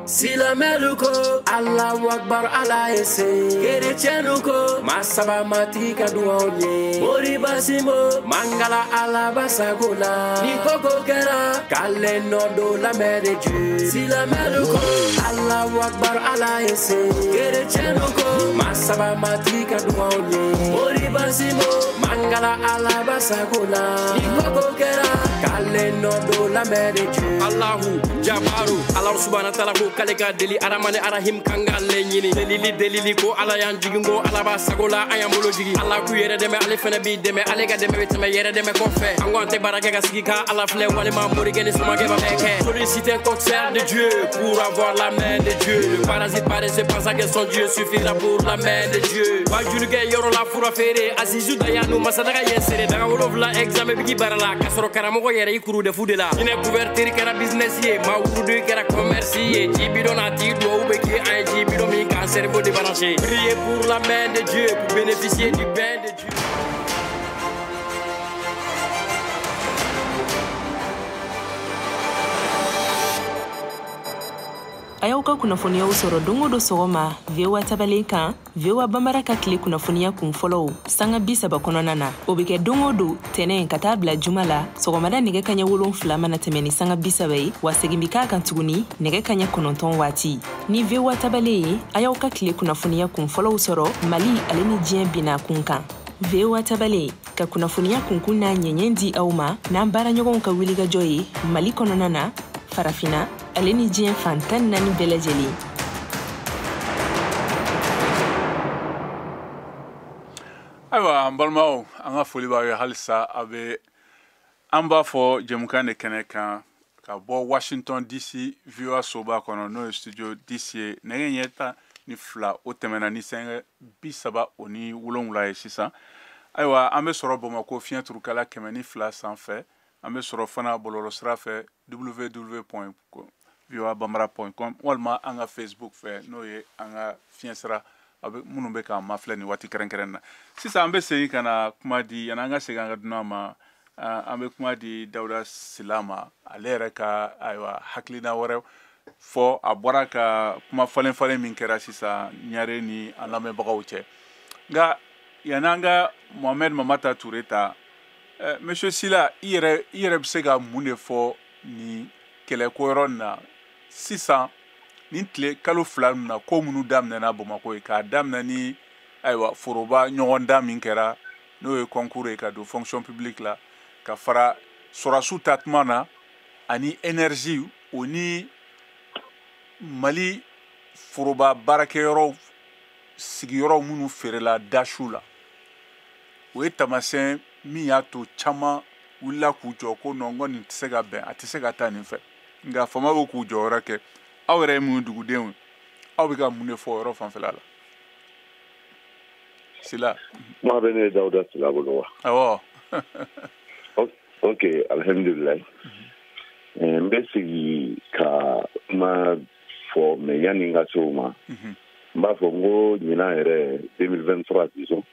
Silamɛlu ko Allahu Akbar, Ala ye se. Kerecɛnnu ko Masa Masaba matigi ka duwaw ye Mori Basimo Mangala Alaba sago la Ni koko kɛra k'ale nɔ don la main de Dieu Silamɛlu ko Allahu Akbar Ala ye se Kerecɛnnu ko Masaba matigi ka duwaw ye Mori Basimo Mangala Alaba sago la Ni koko kɛra k'ale nɔ don la main de Dieu Allahu Jabaru Allahu subhanahu wa ta'ala ko k'ale ka deli Aramani Arahim kan k'ale ɲini Delili delili ko Ala y'an jigin ko Ala b'a sago la an y'an bolo jigin Ala k'u yɛrɛ dɛmɛ ale fɛnɛ b'i dɛmɛ ale ka dɛmɛ bɛ tɛmɛ yɛrɛ dɛmɛ kɔfɛ an ko an tɛ baara kɛ ka sigi ka Ala filɛ walima morikɛ ni somakɛ b'a bɛɛ kɛ Sollicite un concert de Dieu pour avoir la main de Dieu. Le parasite paresseux pense que son Dieu suffira pour la main de Dieu. Wajulikɛ yɔrɔ la fura feere Azizu Dayanu masadaga ye sere daga wolonwula examen bɛ k'i baara la k'a sɔrɔ karamɔgɔ yɛrɛ i kuru de fu de la Hinɛ couverture kɛra business ye maa wurudu kɛra commerce ye ji bidon n'a tigi duwawu bɛ k'i an ye ji bidon min k'an cerveau débranché. Priez pour la main de Dieu pour bénéficier du bain de Dieu. A y'aw ka kunnafoniyaw sɔrɔ don o don sɔgɔma VOA tabalen kan VOA Bambara ka tile kunnafoniya kun fɔlɔw sanga 30 kɔnɔna na o bɛ kɛ don o don tɛnɛn ka taa bila juma la sɔgɔmada nɛgɛ kaɲɛ 7 mana tɛmɛ ni sanga 30 ye wa segin bɛ k'a kan tuguni nɛgɛ kaɲɛ 9 waati ni VOA tabalen ye a y'aw ka tile kunnafoniya kun fɔlɔw sɔrɔ Mali ale ni diɲɛ binna kun kan VOA tabalen ka kunnafoniya kunkun n'a ɲɛɲɛ di aw ma n'an baaraɲɔgɔnw ka wulikajɔ ye Mali kɔnɔna na Farafina ale ni diɲɛ fan 14 bɛɛ lajɛlen. Ayiwa an balimaw an ka foli b'aw ye halisa a bɛ an b'a fɔ jɛmukan de kɛnɛ kan ka bɔ Washington DC VOA soba kɔnɔ n'o ye studio DC ye nɛgɛ ɲɛ 12 o tɛmɛna ni sanga 37 ye sisan. Ayiwa an bɛ sɔrɔ Bamakɔ fiɲɛ turukala 102 sanfɛ an bɛ sɔrɔ fana bɔlɔlɔsira fɛ www.voabambara.com walima an ka Facebook fɛ n'o ye an ka fiɲɛsira a bɛ minnu bɛ k'an mafilɛ nin waati kɛrɛnkɛrɛn na. Sisan an bɛ segin ka na kuma di yanni an ka segin an ka dunan ma an bɛ kuma di Dawuda Sila ma ale yɛrɛ ka ayiwa hakilina wɛrɛ fɔ a bɔra ka kuma falen falen min kɛra sisan Ɲare ni an lamɛnbagaw cɛ nka yanni an ka Mohamed Mamata Ture ta Monsieur Sila i yɛrɛ bɛ se ka mun de fɔ nin kɛlɛko yɔrɔ nin na sisan nin tile kalo 2 ninnu na ko minnu daminɛna Bamakɔ ye k'a daminɛ ni ayiwa foroba ɲɔgɔndan min kɛra n'o ye concours ye ka don fonction publique la ka fara sɔrɔdasiw ta tuma na ani énergie o ni Mali foroba baarakɛyɔrɔ sigiyɔrɔ minnu feerela dasu la o ye taamasiyɛn min y'a to caman wulila k'u jɔ ko non ko nin tɛ se ka bɛn a tɛ se ka taa nin fɛ nka faama bɛ k'u jɔyɔrɔ kɛ aw yɛrɛ ye mun dugudenw ye aw bɛ ka mun de fɔ o yɔrɔ fanfɛla la Sila. Kuma bɛ ne Dawuda Sila bolo wa. Awɔ. Ok alhamdulilayi n bɛ sigi ka kuma fɔ mais yanni n ka se o ma n b'a fɔ n ko ɲinan yɛrɛ 2023 disons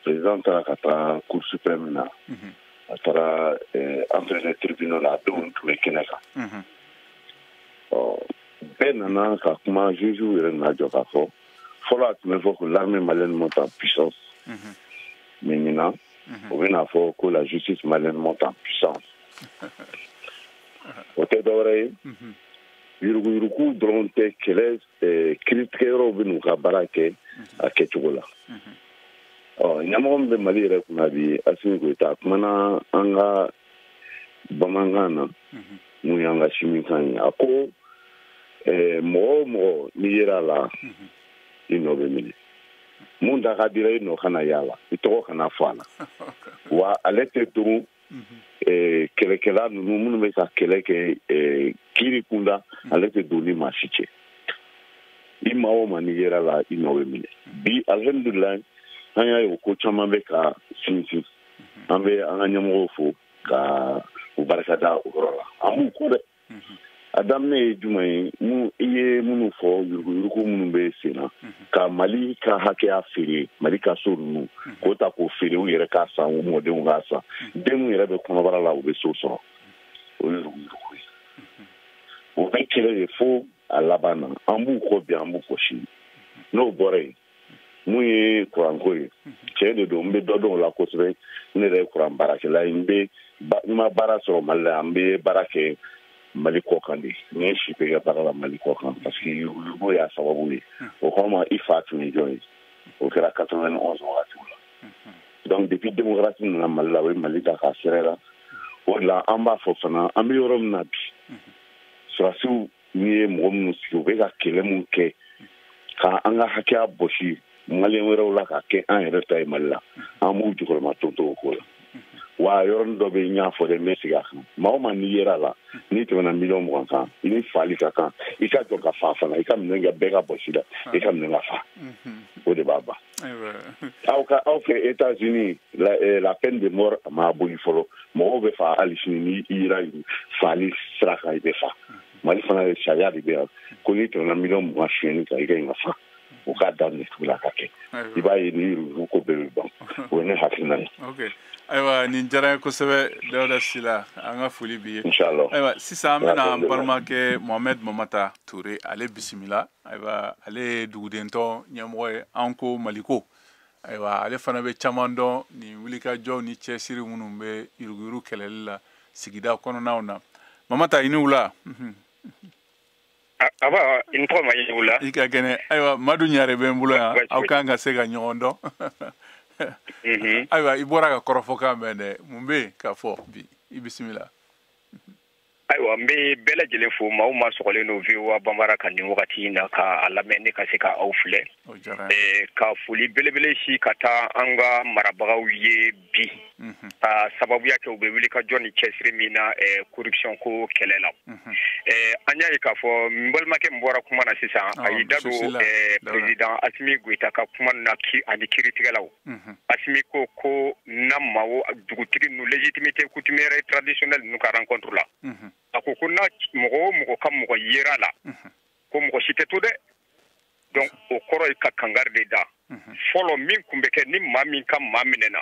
président taara ka taa cour suprême na a taara entraîneur tribunal la a denw tun bɛ kɛnɛ kan bɛɛ nana ka kuma juge yɛrɛ nana jɔ k'a fɔ fɔlɔ a tun bɛ fɔ ko l'armée malienne monte en puissance mais ɲinan o bɛna fɔ ko la justice malienne monte en puissance o tɛ dɔwɛrɛ ye yuruguyurugu dɔrɔn tɛ kɛlɛ kiiritigɛyɔrɔw bɛ n'u ka baara kɛ a kɛcogo la ɲɛmɔgɔ min bɛ Mali yɛrɛ kunna bi Asimi Goyita a kumana an ka bamanankan na mun y'an ka simikan ye a ko mɔgɔ o mɔgɔ n'i yera a la i nɔ bɛ minɛ mun da ka dira i nɔ kana y'a la i tɔgɔ kana fɔ a la wa ale tɛ don kɛlɛkɛla ninnu minnu bɛ ka kɛlɛ kɛ kiiri kunda ale tɛ don ni maa si cɛ i maa o maa n'i yera la i nɔ bɛ minɛ bi alhamdulilayi an y'a ye o ko caman bɛ ka sinsin an bɛ an ka ɲɛmɔgɔw fo ka u barika da o yɔrɔ la an b'u kɔ dɛ a daminɛ ye jumɛn ye i ye minnu fɔ yuruguyurugu minnu bɛ sen na ka Mali ka hakɛya feere Mali ka so ninnu k'o ta k'o feere u yɛrɛ k'a san u mɔdenw k'a san denw yɛrɛ bɛ kɔnɔbara la u bɛ so sɔrɔ o ye yuruguyurugu ye o bɛ kɛlɛ de fo a laban na an b'u kɔ bi an b'u kɔ sini n'o bɔra yen Mun ye kuranko ye, tiɲɛ de don, n bɛ dɔ dɔn o la kosɛbɛ. Ne yɛrɛ ye kuran baarakɛla ye, n bɛ n ma baara sɔrɔ Mali la, n bɛ baara kɛ Mali kɔ kan de. N ye si bɛɛ kɛ baara la Mali kɔ kan, parce que yuruguyurugu y'a sababu ye. O kɔrɔ ma, i fa tun ye jɔn ye? O kɛra 91 wagatiw la. Donc depuis démocratie nana Mali la, o ye Mali ta k'a sɛrɛ la. O de la an b'a fɔ fana, an bɛ yɔrɔ min na bi, sɔrɔdasiw n'i ye mɔgɔ minnu sigi, u bɛ ka kɛlɛ mun kɛ ka an ka hakɛya bɔsi maliyɛn wɛrɛw la k'a kɛ an yɛrɛ ta ye Mali la, an b'u jukɔrɔma tonto o ko la. Wa yɔrɔnin dɔ bɛ yen, n y'a fɔ dɛ, n bɛ segin a kan, maa o maa n'i yera a la, n'i tɛmɛna 20 miliyɔn kan, i ni faali ka kan, i ka jɔ ka fa fana, i ka minɛn kɛ bɛɛ ka bɔsi la, i ka minɛn ka fa, o de b'a ban. Aw ka aw fɛ États-Unis, la peine de mort a ma aboli fɔlɔ, mɔgɔw bɛ fa hali sini. Ni i yera faali sira kan, i bɛ fa. Mali fana ye sariya de bɛ yan ko n'i tɛmɛna 20 miliyɔn sonyɛni kan, i ka ɲi ka fa. O k'a daminɛ tuguni a ka kɛ, i b'a ye ni yurugu ko bɛɛ bɛ ban. O ye ne hakilina ye. Ok, ayiwa, nin diyara n ye kosɛbɛ, Dawuda Sila, an ka foli b'i ye. Inshallah. Ayiwa, sisan an bɛna an balimakɛ Mohamed Mamata Ture, ale bisimila. Ayiwa, ale ye dugudentɔn ɲɛmɔgɔ ye, an ko Maliko. Ayiwa, ale fana bɛ caman dɔn nin wulikajɔw ni cɛsiri minnu bɛ yuruguyurugu kɛlɛli la sigida kɔnɔnaw na. Mamata, i ni wula. Aba, i ni tɔgɔma, i ni wula. I ka kɛnɛ. Ayiwa, Madu Ɲare bɛ n bolo yan, aw kan ka se ka ɲɔgɔn dɔn. Ayiwa, i bɔra ka kɔrɔfɔkan mɛn dɛ, mun bɛ yen ka fɔ bi? I bisimila. Ayiwa, n bɛ bɛɛ lajɛlen fo, maa o maa sɔgɔlen don VOA Banbara kan nin wagati in na ka a lamɛn ne ka se ka aw filɛ. O diyara n ye. Ka foli belebele si ka taa an ka marabagaw ye bi, ka sababuya kɛ u bɛ wuli ka jɔ ni cɛsiri min na corruption ko kɛlɛ la. An y'a ye k'a fɔ n balimakɛ min bɔra kuma na sisan, a y'i da don président Asimi Goyita ka kuma na ani kiiritigɛlaw. Asimi ko ko na maaw dugutigi ninnu, légitimité coutumière et traditionnelle ninnu ka rencontre la, a ko ko na mɔgɔ o mɔgɔ ka mɔgɔ yera la, ko mɔgɔ si tɛ to dɛ. Donc o kɔrɔ ye ka kangari de da. Fɔlɔ min tun bɛ kɛ, ni maa min ka maa minɛna,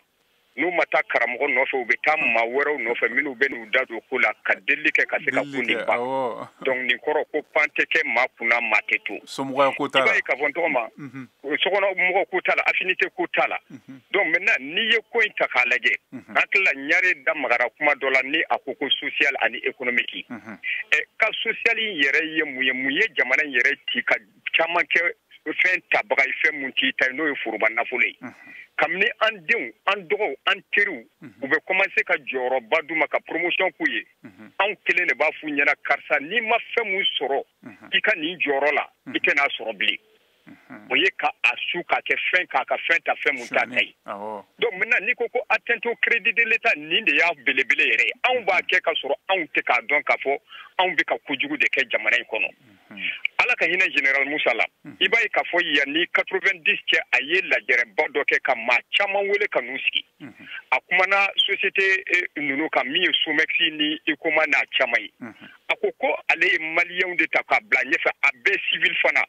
n'u ma taa karamɔgɔ nɔfɛ, u bɛ taa maa wɛrɛw nɔfɛ minnu bɛ n'u da don ko la ka delili kɛ ka se ka ko nin ban. Donc nin kɔrɔ ko pan tɛ kɛ maa kunna, maa tɛ to. Somɔgɔya ko t'a I la. b'a ye k'a fɔ n tɔgɔ ma, sokɔnɔ mɔgɔ ko t'a la, affinité ko t'a la. Donc maintenant, n'i ye ko in ta k'a lajɛ, hakili la Ɲare da magara kuma dɔ la ni a ko ko social ani économique. Ka social in yɛrɛ ye mun ye? Mun ye jamana in yɛrɛ ci ka caman kɛ fɛn tabaga ye, fɛn mun t'i ta ye, n'o ye foroba nafolo ye? Kabini an denw, an dɔgɔw, an teriw, u bɛ commencer ka jɔyɔrɔba d'u ma ka promotion k'u ye. Anw kelen de b'a f'u ɲɛna: karisa, n'i ma fɛn mun sɔrɔ i ka nin jɔyɔrɔ la, i tɛna sɔrɔ bilen. O ye ka a su k'a kɛ fɛn k'a ka fɛn ta, fɛn mun t'a ta ye. Donc maintenant, n'i ko ko atteinte au crédit de l'État, nin de y'a belebele yɛrɛ ye. Anw b'a kɛ ka sɔrɔ anw tɛ k'a dɔn k'a fɔ anw bɛ ka kojugu de kɛ jamana in kɔnɔ. Ala ka hinɛ général Musa la, i b'a ye k'a fɔ yan ni 90 cɛ, a ye lajɛrɛba dɔ kɛ ka maa caman wele ka n'u sigi. A kumana société ninnu kan, min ye Somex ni Ecoma n'a caman ye. A ko ko ale ye maliyɛnw de ta k'a bila ɲɛfɛ, a bɛɛ civil fana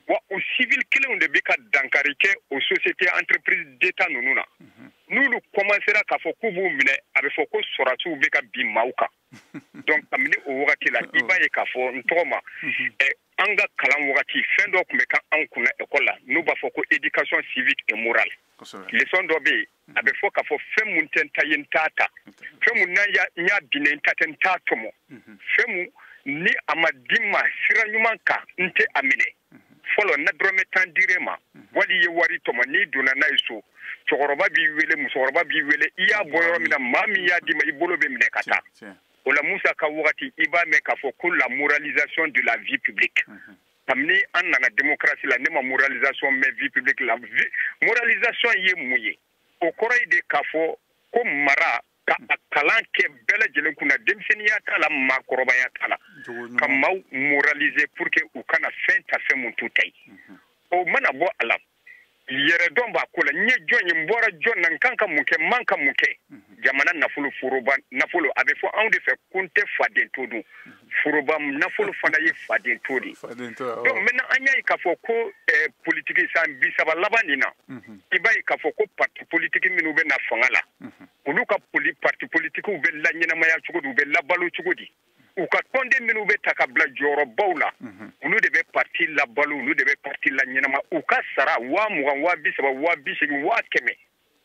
wa. O civil kelenw de bɛ ka dankari kɛ o société entreprise d'État ninnu na. N'olu commencera k'a fɔ k'u b'u minɛ, a bɛ fɔ ko sɔrɔdasiw bɛ ka bin maaw kan. Donc kabini o wagati la, i b'a ye k'a fɔ n tɔgɔ ma, an ka kalan wagati, fɛn dɔ tun bɛ kɛ anw kunna école la n'u b'a fɔ ko éducation civique et morale. Leçon dɔ bɛ yen, a bɛ fɔ k'a fɔ fɛn mun tɛ n ta ye, n t'a ta. Fɛn mun n'a n y'a binne, n ta tɛ, n t'a tɔmɔ. Fɛn mun ni a ma di n ma sira ɲuman kan, n tɛ a minɛ. Fɔlɔ, na dɔrɔmɛ 10 dir'e ma, wali i ye wari tɔmɔ, n'i donna n'a ye so, cɛkɔrɔba b'i wele, musokɔrɔba b'i wele, i y'a bɔ yɔrɔ min na, maa min y'a d'i ma, i bolo bɛ minɛ ka taa. O la, Musa ka wagati, i b'a mɛn k'a fɔ ko la moralisation de la vie publique. Kabini an nana démocratie la, ne ma moralisation mɛn vie publique la. Moralisation ye mun ye? O kɔrɔ ye de k'a fɔ ko mara ka a kalan kɛ bɛɛ lajɛlen kunna, denmisɛnninya t'a la, maakɔrɔbaya t'a la, ka maaw moraliser pour que u kana fɛn ta, fɛn mun t'u ta ye. O mana bɔ a la, yɛrɛdɔn b'a ko la: n ye jɔn ye, n bɔra jɔn na, n kan ka mun kɛ, n man ka mun kɛ. Jamana nafolo, foroba nafolo, a bɛ fɔ anw de fɛ ko n tɛ faden to dun. Foroba nafolo fana ye faden to de. Donc maintenant, an y'a ye k'a fɔ ko politiki san 30 laban nin na, i b'a ye k'a fɔ ko parti politique minnu bɛ na fanga la, olu ka parti politikiw bɛ laɲɛnamaya cogo di, u bɛ labalo cogo di? U ka tɔnden minnu bɛ ta ka bila jɔyɔrɔbaw la, olu de bɛ parti labalo, olu de bɛ parti la ɲɛnama. U ka sara 20,000, 30,000, 80,000, 100,000,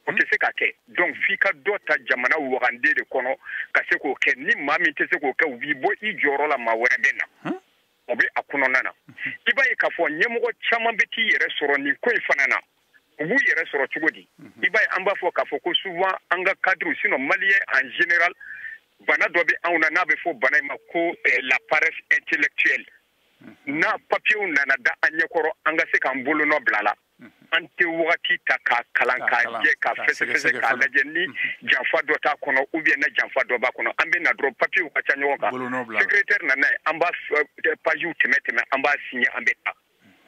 o tɛ se ka kɛ. Donc f'i ka dɔ ta jamana wagande de kɔnɔ ka se k'o kɛ. Ni maa min tɛ se k'o kɛ, u b'i bɔ i jɔyɔrɔ la, maa wɛrɛ bɛ na. O bɛ a kɔnɔna na. I b'a ye k'a fɔ ɲɛmɔgɔ caman bɛ t'i yɛrɛ sɔrɔ nin ko in fana na. U b'u yɛrɛ sɔrɔ cogo di? I b'a ye an b'a fɔ k'a fɔ ko souvent an ka cadre, sinon malien en général, bana dɔ bɛ anw na n'a bɛ fɔ bana in ma ko la paresse intellectuelle. N'a papiyew nana da an ɲɛkɔrɔ, an ka se k'an bolonɔ bila la. An tɛ wagati ta k'a kalan, k'a jɛ, k'a fɛsɛfɛsɛ, k'a lajɛ ni janfa dɔ t'a kɔnɔ ou bien na janfa dɔ b'a kɔnɔ. An bɛ na dɔrɔn, papiyew ka ca ɲɔgɔn kan. Secrétaire nana ye, an b'a pagew tɛmɛ tɛmɛ, an b'a signer, an bɛ taa.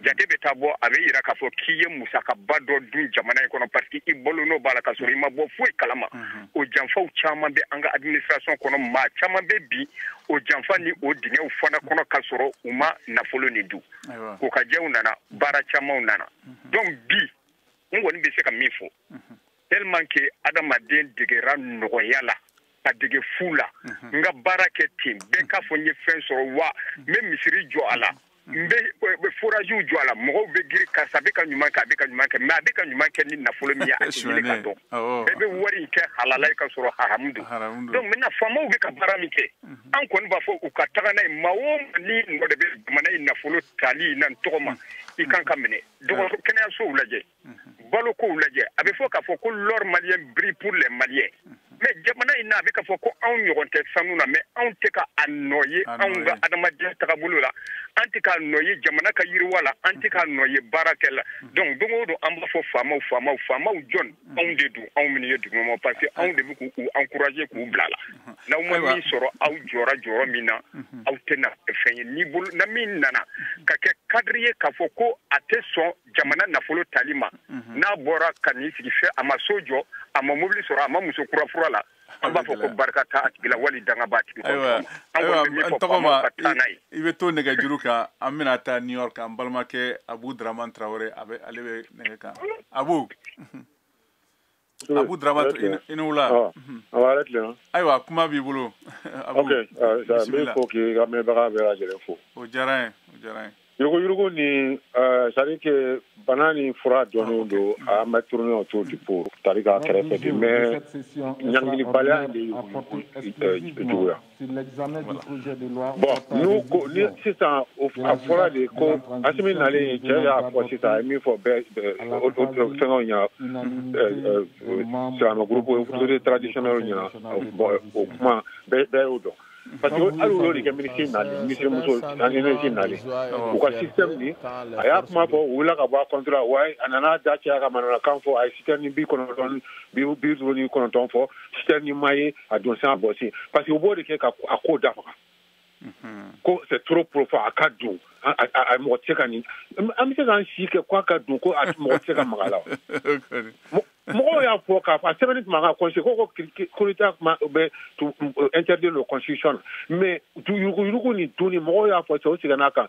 Jate bɛ taa bɔ, a bɛ yira k'a fɔ k'i ye musakaba dɔ dun jamana in kɔnɔ parce que i bolonɔ b'a la ka sɔrɔ i ma bɔ foyi kalama. O janfaw caman bɛ an ka administration kɔnɔ, maa caman bɛ bi o janfa ni o dingɛw fana kɔnɔ ka sɔrɔ u ma nafolo nin dun. Kokajɛw nana, baara camanw nana. Donc bi n kɔni bɛ se ka min fɔ, tellement que adamaden degera nɔgɔya la, ka dege fu la, n ka baara kɛ ten, bɛɛ k'a fɔ n ye fɛn sɔrɔ, wa n bɛ misiri jɔ a la, n bɛ foragew jɔ a la, mɔgɔw bɛ girin karisa bɛ ka ɲuman kɛ, a bɛ ka ɲuman kɛ, mais a bɛ ka ɲuman kɛ ni nafolo min ye, a tɛ ɲini ka dɔn. Bɛɛ bɛ wari in kɛ halala ye ka sɔrɔ haramu don. Donc maintenant faamaw bɛ ka baara min kɛ, an kɔni b'a fɔ u ka taga n'a ye. Maa o maa ni nɔ de bɛ jamana in nafolo tali na n tɔgɔ ma, i kan ka minɛ. Dɔgɔtɔrɔ kɛnɛyasow lajɛ, balokow lajɛ, a bɛ fɔ k'a fɔ ko l'or malien brille pour les Maliens. Mais jamana in na, a bɛ k'a fɔ ko anw ɲɔgɔn tɛ sanu na, mais anw tɛ ka a nɔ ye anw ka adamadenya tagabolo la, an tɛ k'a nɔ ye jamana ka yiriwa la, an tɛ k'a nɔ ye baara kɛ la. Donc don o don an b'a fɔ faamaw, faamaw, faamaw jɔn? Anw de don, anw minnu ye dugumɔgɔw, parce que anw de bɛ k'u encourager k'u bila la. N'aw ma min sɔrɔ aw jɔra jɔyɔrɔ min na, aw tɛna fɛn ye. Ni bolo na min nana ka kɛ cadre ye k'a fɔ ko a tɛ sɔn jamana nafolo tali ma, n'a bɔra ka n'i sigi fɛ, a ma so jɔ, a ma mobili sɔrɔ, a ma muso kura fura la, an b'a fɔ ko barika t'a tigi la, wali danga b'a tigi. Ayiwa, ayiwa, n tɔgɔ ma, i bɛ to nɛgɛjuru kan. An bɛna taa New York, an balimakɛ Abu Dramane Traoré, a bɛ ale bɛ nɛgɛ kan. Abu Dramane, i ni wula. Ayiwa, kuma b'i bolo. Ok, n bɛ fo k'i ka mɛnbaga bɛɛ lajɛlen fo. O diyara n ye, o diyara n ye. Yuruguyurugu ni, c'est à dire que bana ni fura dɔnnen don, an bɛ tourner autour du pot, c'est à dire k'a kɛrɛfɛ de, mais ɲangilibaliya de y'u juguya. Bon, n'u ko ni sisan a fɔra de ko Asimi nalen, cɛ y'a fɔ sisan, a ye min fɔ bɛɛ fɛngɛw ɲɛna, silamɛ groupe autorité traditionnelle ɲɛna, bon, o kuma bɛɛ y'o dɔn. Parce que hali olu de kɛ minisiri nalen, minisiri muso ani minisiri nalen, u ka système ni a y'a kuma fɔ, u wulila ka bɔ a contre la. Wa a nana da cɛya ka mananakan fɔ, a ye système ni 90, 59 fɔ, système ni ma ye a don sen a bɔ sen, parce que u b'o de kɛ ka a ko dafaga. Ko c'est trop profond, a ka don, a mɔgɔ tɛ se ka nin, an bɛ se k'an si kɛ ko a ka don, ko a mɔgɔ tɛ se ka maga la. Mɔgɔw y'a fɔ k'a fɔ a sɛbɛnni tun b'an ka conseil ko coup d'état bɛ interdit le constitution, mais yuruguyurugu ni dunni, mɔgɔw y'a fɔ cɛ o seginna kan.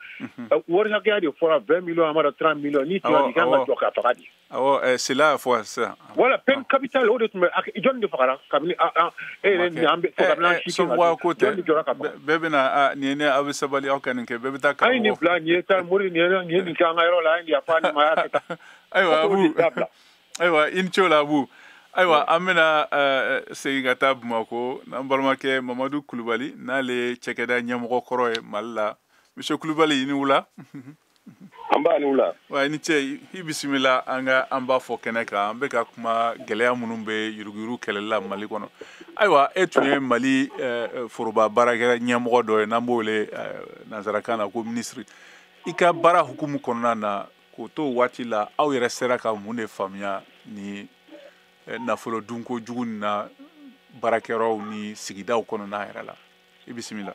Wari hakɛya de fɔra, 20 millions, an b'a dɔn 30 millions, n'i tora i kan ka jɔ k'a faga de. Awɔ, c'est là fɔ sisan. Voilà, peine capitale, o de tun bɛ jɔnni de fagara kabini e yɛrɛ ni an bɛ kabini an si somɔgɔw ko tɛ, bɛɛ bɛna nin ye ne, aw bɛ sabali, aw ka nin kɛ, bɛɛ bɛ taa karamɔgɔ. An ye nin bila, nin ye taa mori, nin ye nin kɛ an ka yɔrɔ la, an ye yafa nin ma, a y'a kɛ tan. Ayiwa Abu, ayiwa, i ni ce o la Abu. Ayiwa, an bɛna segin ka taa Bamakɔ n'an balimakɛ Mamadu Kulubali, n'ale ye cɛkɛda ɲɛmɔgɔ kɔrɔ ye Mali la. Monsieur Kulubali, i ni wula. An b'a ni wula. Wa i ni ce, i bisimila an ka an b'a fɔ kɛnɛ kan. An bɛ ka kuma gɛlɛya minnu bɛ yuruguyurugu kɛlɛli la Mali kɔnɔ. Ayiwa, e tun ye Mali foroba baarakɛ ɲɛmɔgɔ dɔ ye, n'an b'o wele nansarakan na ko ministre. I ka baara hukumu kɔnɔna na, k'o to waati la, aw yɛrɛ sera ka mun de faamuya ni nafolo dunko jugu nin na baarakɛyɔrɔw ni sigidaw kɔnɔna yɛrɛ la? I bisimila.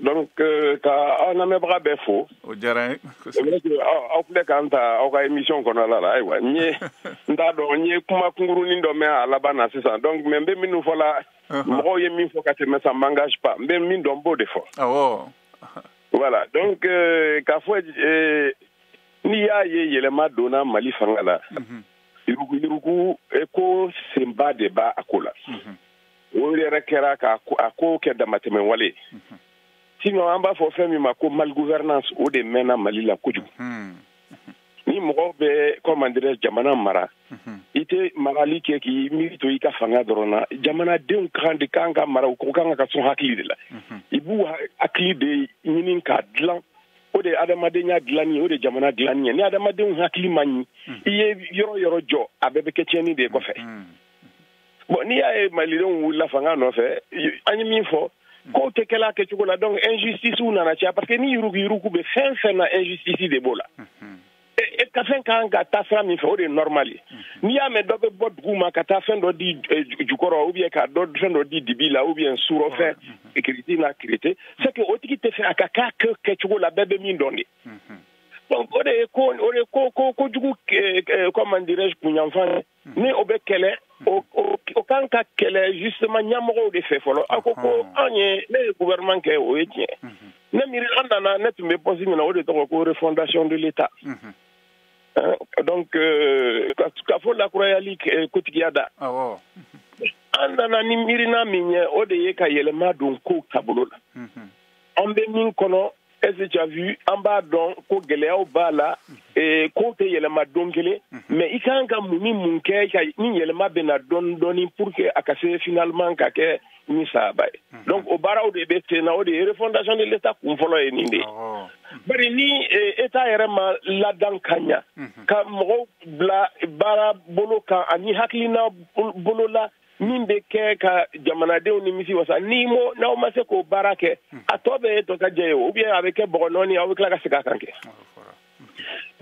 Donc ka aw lamɛnbaga bɛɛ fo. O diyara n ye. Aw filɛ k'an ta aw ka émission kɔnɔna la. Ayiwa, n ye n t'a dɔn, n ye kuma kunkurunin dɔ mɛn a laban na sisan. Donc mais n bɛ minnu fɔ la, mɔgɔw ye min fɔ ka tɛmɛ, ça m'engage pas. N bɛ min dɔn, n b'o de fɔ. Awɔ. Voilà, donc k'a fɔ n'i y'a ye yɛlɛma donna Mali fanga la, yuruguyurugu ko senba de b'a ko la. O yɛrɛ kɛra ka a ko kɛ damatɛmɛ wale. Sinon an b'a fɔ fɛn min ma ko malgouvernance, o de mɛnna Mali la kojugu. Ni mɔgɔw bɛ, comment dirais, jamana mara, i tɛ marali kɛ k'i miiri to i ka fanga dɔrɔn na. Jamanadenw kan de kan ka mara, u kan ka sɔn hakili de la. I b'u hakili de ɲini k'a dilan. O de ye adamadenya dilanni ye, o de ye jamana dilanni ye. Ni adamadenw hakili ma ɲi, i ye yɔrɔ yɔrɔ jɔ, a bɛɛ bɛ kɛ tiɲɛni de ye kɔfɛ. Bon, n'i y'a ye malidenw wulila fanga nɔfɛ, an ye min fɔ, kow tɛ kɛla kɛcogo la. Donc injustice nana caya, parce que ni yurugu yurugu bɛ fɛn fɛn na, injustice de b'o la. E ka fɛn kan ka taa sira min fɛ, o de ye normal ye. N'i y'a mɛn dɔ bɛ bɔ dugu ma ka taa fɛn dɔ di jukɔrɔ, ou bien ka dɔ fɛn dɔ di dibi la, ou bien surɔ fɛn kiriti n'a kirite, c'est que o tigi tɛ fɛ a ka k'a kɛcogo la, bɛɛ bɛ min dɔn de. Donc o de ye ko, o de ko ko kojugu, comment dirais-je, kunyanfan ye. Ni o bɛ kɛlɛ, o kan ka kɛlɛ justement ɲɛmɔgɔw de fɛ fɔlɔ. A ko ko anw ye, ne ye gouvernement kɛ, o ye tiɲɛ. Ne miiri an nana, ne tun bɛ poste min na, o de tɔgɔ ko refondation de l'État. Donc ka fɔ lakurayali kotigiya da. An nana ni miirina min ye, o de ye ka yɛlɛma don kow taabolo la. An bɛ min kɔnɔ, est-ce que tu as vu, an b'a dɔn ko gɛlɛyaw b'a la, kow tɛ yɛlɛma don kelen, mais i kan ka mun ni mun kɛ ka ni yɛlɛma bɛ na dɔɔni dɔɔni pour que a ka se finalement ka kɛ ni sahaba ye. Donc o baaraw de bɛ sen na, o de ye refondation de l'État kun fɔlɔ ye nin de ye. Bari ni État yɛrɛ ma ladan ka ɲa, ka mɔgɔw bila baara bolo kan ani hakilina bolo la min bɛ kɛ ka jamanadenw nimisi wasa, ni mo n'aw ma se k'o baara kɛ, a tɔ bɛ e tɔ ka jɛ ye, ou bien a bɛ kɛ bɔgɔ nɔɔni, aw bɛ tila ka segin a kan kɛ.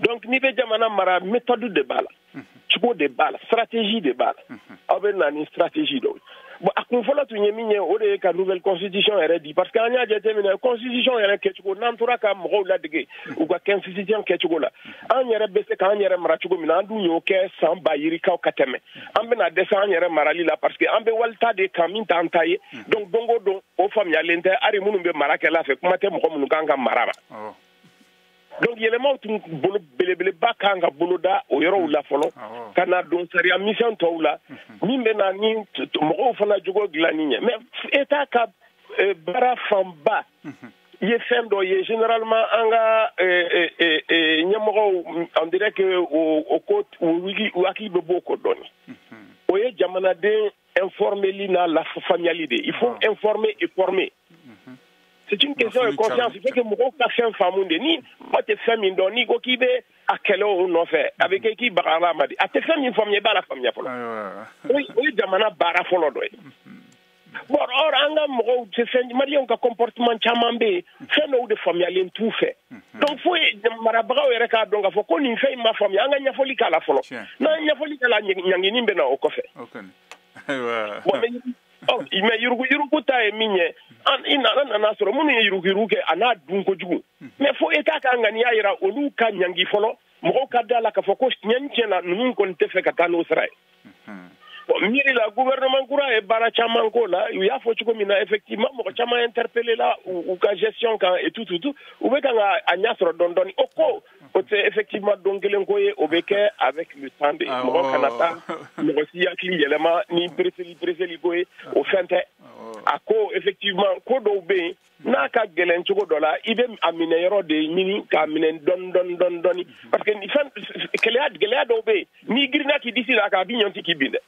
Donc n'i bɛ jamana mara, méthode de b'a la, cogo de b'a la, stratégie de b'a la. Aw bɛ na ni stratégie dɔw ye. Bon, a kun fɔlɔ tun ye min ye, o de ye ka nouvelle constitution yɛrɛ di, parce que an y'a jateminɛ, constitution yɛrɛ kɛcogo, n'an tora ka mɔgɔw ladege u ka constitution kɛcogo la, an yɛrɛ bɛ se k'an yɛrɛ mara cogo min na, an dun y'o kɛ san ba yirikaw ka tɛmɛ, an bɛna dɛsɛ an yɛrɛ marali la, parce que an bɛ walita de kan min t'an ta ye. Donc don o don, o faamuyalen tɛ hali minnu bɛ mara kɛla fɛ, kuma tɛ mɔgɔ minnu kan ka mara ma. Donc yɛlɛmaw tun bolo belebeleba kan ka boloda o yɔrɔw la fɔlɔ, ka na don sariya misɛn tɔw la min bɛ na ni mɔgɔw fana jogo dilanni ye. Mais État ka baara fanba ye fɛn dɔ ye, généralement an ka ɲɛmɔgɔw, on dirait que o ko u hakili bɛ bɔ o kɔ dɔɔni. O ye jamanaden informeli n'a lafaamuyali de. Il faut informer et former. C'est une question de conscience. Il faut que mɔgɔw ka fɛn faamu de. Ni mɔgɔ tɛ fɛn min dɔn, n'i ko k'i bɛ a kɛlɛ o nɔfɛ, a bɛ kɛ k'i bagara a ma de. A tɛ fɛn min faamuya, i b'a la faamuya fɔlɔ. O ye jamana baara fɔlɔ dɔ ye. Bon, or an ka mɔgɔw tɛ fɛn, maliyɛnw ka comportement caman bɛ yen, fɛn dɔw de faamuyalen t'u fɛ. Donc fo marabagaw yɛrɛ k'a dɔn k'a fɔ ko nin fɛn in ma faamuya, an ka ɲɛfɔli k'a la fɔlɔ. N'an ye ɲɛfɔli k'a la, ɲangini bɛ na o kɔfɛ. Bon, mais yurugu yurugu ta ye min ye, an nana sɔrɔ minnu ye yurugu yurugu kɛ, a n'a dun kojugu. Mais fo État ka ŋaniya yira olu ka ɲangi fɔlɔ, mɔgɔw ka da la k'a fɔ ko tiɲɛ ni tiɲɛ na, ninnu kɔni tɛ fɛ ka taa n'o sira ye. Bon, miiri la, gouvernement kura ye baara caman k'o la. U y'a fɔ cogo min na, effectivement mɔgɔ caman interpellé la u ka gestion kan et tout tout tout. U bɛ kan ka a ɲɛ sɔrɔ dɔɔni dɔɔni. O ko o tɛ effectivement don kelen ko ye, o bɛ kɛ avec le temps de. Mɔgɔ kana taa mɔgɔ si hakili yɛlɛma ni preseli preseli ko ye, o fɛn tɛ. A ko effectivement ko dɔw bɛ yen, n'a ka gɛlɛn cogo dɔ la, i bɛ a minɛ yɔrɔ de ɲini k'a minɛ dɔɔni dɔɔni dɔɔni dɔɔni, parce que ni fɛn gɛlɛya gɛlɛya dɔw bɛ yen, n'i girinna k'i disi la, k'a bi ɲɔnti k'i bin dɛ.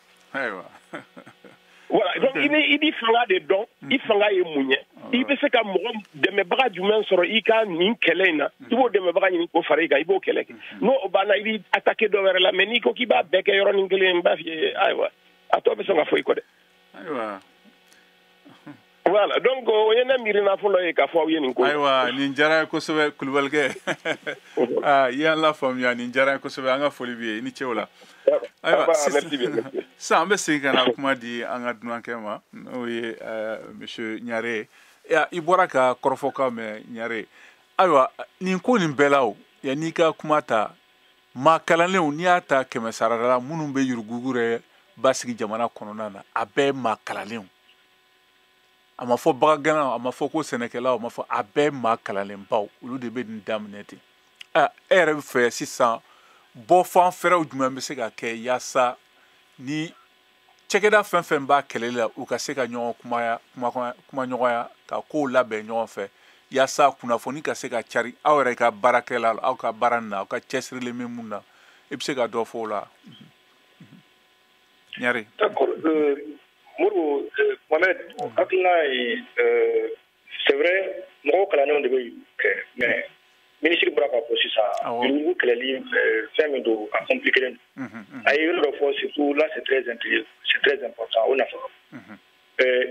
Voilà, donc i b'i fanga de dɔn, i fanga ye mun ye, i bɛ se ka mɔgɔ dɛmɛbaga jumɛn sɔrɔ i ka nin kɛlɛ in na, i b'o dɛmɛbaga ɲini k'o fara i kan, i b'o kɛlɛ kɛ. N'o banna, i b'i attaquer dɔ wɛrɛ la. Mais n'i ko k'i b'a bɛɛ kɛ yɔrɔnin kelen, n b'a f'i ye, ayiwa, a tɔ bɛ sɔn ka fɔ i kɔ dɛ. Voilà, donc o ye ne miirina fɔlɔ ye k'a fɔ aw ye nin ko. Ayiwa, nin diyara n ye kosɛbɛ, Kulubalikɛ. Aa, i y'an lafaamuya, nin diyara n ye kosɛbɛ, an ka foli b'i ye, i ni ce o la. Ayiwa, sisan an bɛ segin ka na kuma di an ka dunankɛ ma, n'o ye monsieur Ɲare ye. I bɔra ka kɔrɔfɔkan mɛn, Ɲare. Ayiwa, nin ko nin bɛɛ la o, yanni i ka kuma ta, maa kalanlenw, n'i y'a ta 100 sarada la, minnu bɛ yuruguyurugu yɛrɛ basigi jamana kɔnɔna na, a bɛɛ ye maa kalanlenw. A ma fɔ bagangɛnnaw, a ma fɔ ko sɛnɛkɛlaw, a ma fɔ, a bɛɛ maa kalanlenbaw, olu de bɛ nin daminɛ ten. E yɛrɛ bɛ fɛ sisan bɔfan fɛɛrɛw jumɛn bɛ se ka kɛ yaasa ni Cɛkɛda fɛn fɛn b'a kɛlɛli la, u ka se ka ɲɔgɔn kumaɲɔgɔnya ka kow labɛn ɲɔgɔn fɛ yaasa kunnafoni ka se ka cari aw yɛrɛ ka baarakɛla, aw ka baara nin na, aw ka cɛsirilen bɛ mun na, i bɛ se ka dɔ fɔ o la. Ɲare. D'accord. Modibo, Mohamed, hakilina ye, c'est vrai, mɔgɔw kalannenw de bɛ kɛ, mais minisiri bɔra k'a fɔ sisan, yurugu kɛlɛli fɛn min don, a compliqué don. A ye yɔrɔ dɔ fɔ, surtout là c'est très c'est très important, o nafa.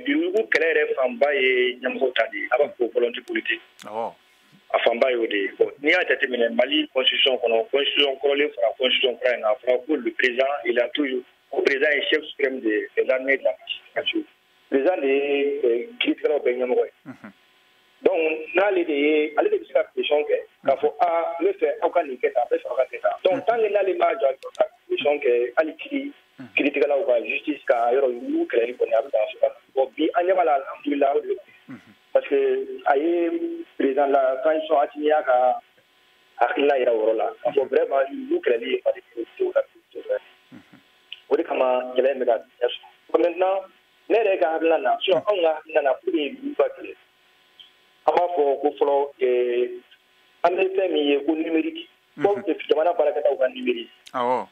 Yurugu kɛlɛ yɛrɛ fanba ye ɲɛmɔgɔw ta de ye, a b'a fɔ volonté politique. A fanba y'o de ye. Bon, n'i y'a jateminɛ Mali constitution kɔnɔ, constitution kɔrɔlen fara constitution kura in kan, a fɔra ko le président, il a toujours, o président ye chef suprême des armées de la nation. Président de ye kiiritigɛlaw bɛɛ ɲɛmɔgɔ ye. Donc n'ale de ye, ale de bɛ se ka pression kɛ k'a fɔ aa n bɛ fɛ aw ka nin kɛ tan, n bɛ fɛ aw ka kɛ tan. Donc tant que n'ale m'a jɔ a jɔ ka pression kɛ, hali kiiritigɛlaw ka justice ka yɔrɔ yurugu kɛlɛli kɔni a bɛ taa so. Bon, bi an ɲɛ b'a la, alhamdulilah, o de, parce que a ye président la transition Assimi y'a ka hakilina yira o yɔrɔ la k'a fɔ vraiment yurugu kɛlɛli ye Mali priorité la. O de kama kɛlɛ in bɛ ka ɲɛ sɔrɔ. Bon, maintenant ne yɛrɛ ka hakilina na, sinon anw ka hakilina na, pour que yurugu ka kɛlɛ, an b'a fɔ ko fɔlɔ an bɛ fɛn min ye ko numérique, ko jamana baarakɛlaw ka numérique. Awɔ.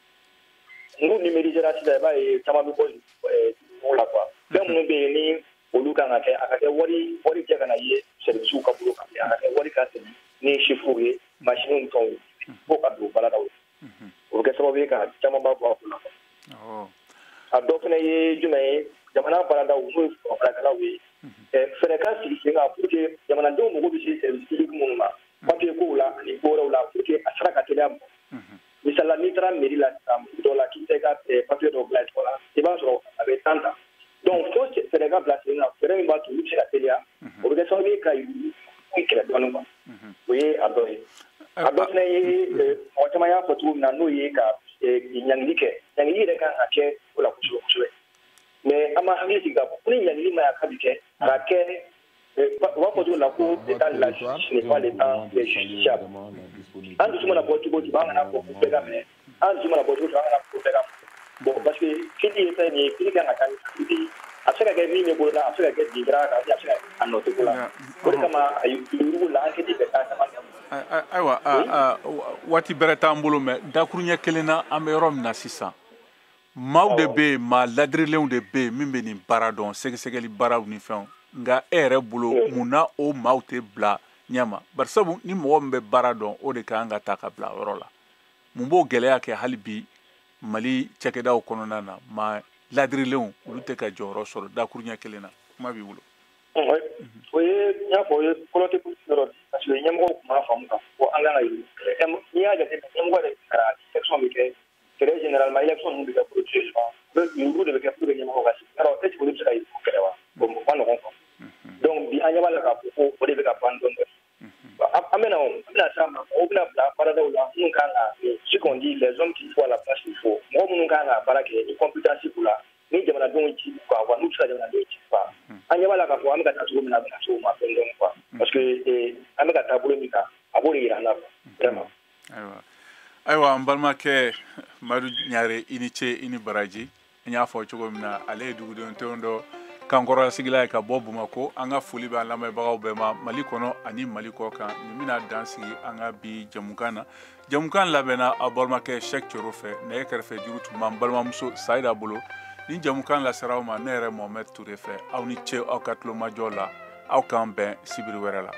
N'u numérisera sisan, i b'a ye caman bɛ bɔ mɔgɔw la quoi. Fɛn minnu bɛ yen ni olu kan ka kɛ, a ka kɛ wari jɛ ka na ye service ka bolo kan, a ka kɛ wari ka tɛmɛ ni chiffres ye, machines ni fɛnw ye, fo ka don baaradaw la. O bɛ kɛ sababu ye ka caman ba bɔ a ko la. A dɔ fana ye jumɛn ye, jamana baaradaw n'o ye baarakɛlaw ye, fɛɛrɛ ka sigi sen kan pour que jamanadenw mago bɛ se service public minnu ma, papier kow la ani ko wɛrɛw la, pour que a sara ka teliya mɔ. Misali la, n'i taara mairie la sisan dɔ la k'i bɛ ka papier dɔ bila i tɔgɔ la, i b'a sɔrɔ a bɛ temps ta. Donc fo fɛɛrɛ ka bila sen kan, fɛɛrɛ min b'a to olu bɛ se ka teliya, o bɛ kɛ sababu ye ka yurugu kɛlɛ dɔɔnin quoi. O ye a dɔ ye. A dɔ fana ye, mɔgɔ caman y'a fɔ cogo min na, n'o ye ka ɲangili kɛ. Ɲangili yɛrɛ kan ka kɛ o la kosɛbɛ kosɛbɛ. Mais an ma hakili sigi k'a fɔ ko ni ɲangili ma ɲa k'a bɛ kɛ, a ka kɛ, u b'a fɔ cogo min na ko l'état de la justice n'est pas l'état des justiciables. An dusu mana bɔ cogo o cogo, an kana fɔ ko bɛɛ ka minɛ. An dusu mana bɔ cogo o cogo, an kana fɔ ko bɛɛ ka minɛ. Bon, parce que kiiri ye fɛn min ye, kiiri kan ka taa ni hakili de ye. A bɛ se ka kɛ min bɛ bolo la, a bɛ se ka kɛ bin kɛra a kan, a bɛ se ka kɛ a nɔ tɛ ko la. O de kama a yurugu la enquête bɛ taa caman. Ayiwa, waati bɛrɛ t'an bolo, mais dakuruɲɛ kelen na, an bɛ yɔrɔ min na sisan, maaw de bɛ yen, maa ladirilenw de bɛ yen min bɛ nin baara dɔn, sɛgɛsɛgɛli baaraw ni fɛnw. Nka e yɛrɛ bolo, mun na o maaw tɛ bila ɲɛma? Barisabu ni mɔgɔ min bɛ baara dɔn, o de ka kan ka ta ka bila yɔrɔ la. Mun b'o gɛlɛya kɛ hali bi Mali cakɛdaw kɔnɔna na, maa ladirilenw olu tɛ ka jɔyɔrɔ sɔrɔ? Dakuruɲɛ kelen na, kuma b'i bolo. O ye, n y'a fɔ, o ye volonté politique yɔrɔ de, parce que ɲɛmɔgɔw tun b'a faamu k'a fɔ ko an kan ka yurugu kɛlɛ. N'i y'a jateminɛ, ɲɛmɔgɔ yɛrɛ kɛra élection bɛ kɛ, très généralement élection ninnu bɛ kɛ processus, yurugu de bɛ kɛ pour que ɲɛmɔgɔw ka sigi. Yarɔ, est ce que olu bɛ se ka yurugu kɛlɛ wa? O ma nɔgɔn quoi. Donc bi an ɲɛ b'a la k'a fɔ ko o de bɛ ka ban dɔɔnin dɔɔnin. An bɛna o, an bɛna s'a ma, mɔgɔw bɛna bila baaradaw la minnu kan ka, ce qu'on dit, les hommes qu'il faut à la place qu'il faut, mɔgɔ minnu kan ka baara kɛ ni compétence b'u la, ni jamanadenw ci quoi, wa n'u bɛ se ka jamanadenw ci quoi. An ɲɛ b'a la k'a fɔ an bɛ ka taa cogo min na, a bɛna se o ma dɔɔnin dɔɔnin quoi, parce que an bɛ ka taa bolo min kan, a b'o de yira an na quoi, vraiment. Ayiwa, an balimakɛ Madu Ɲare, i ni ce, i ni baraji. N y'a fɔ cogo min na, ale ye dugudenw tɔn dɔ kankɔrɔsigila ye ka bɔ Bamakɔ. An ka foli b'an lamɛnbagaw bɛɛ ma Mali kɔnɔ ani Mali kɔ kan. Nin bɛna dan sigi an ka bi jamukan na. Jamukan labɛnna aw balimakɛ Sɛki Cɛro fɛ, nɛgɛ kɛrɛfɛ juru tun b'an balimamuso Sayida bolo. Ni jamukan lasera aw ma ne yɛrɛ Mohamed Ture fɛ. Aw ni ce aw ka tulomajɔ la. Aw k'an bɛn sibiri wɛrɛ la.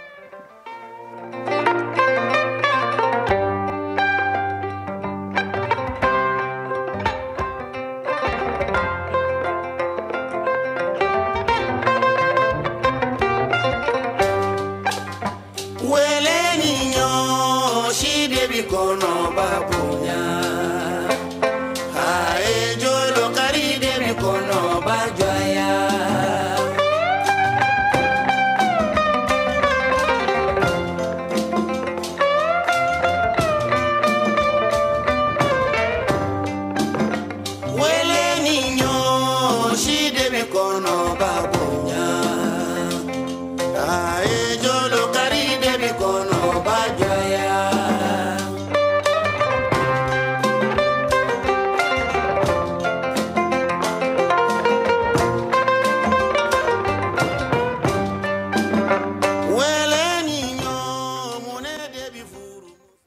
Kɔnɔba bonya.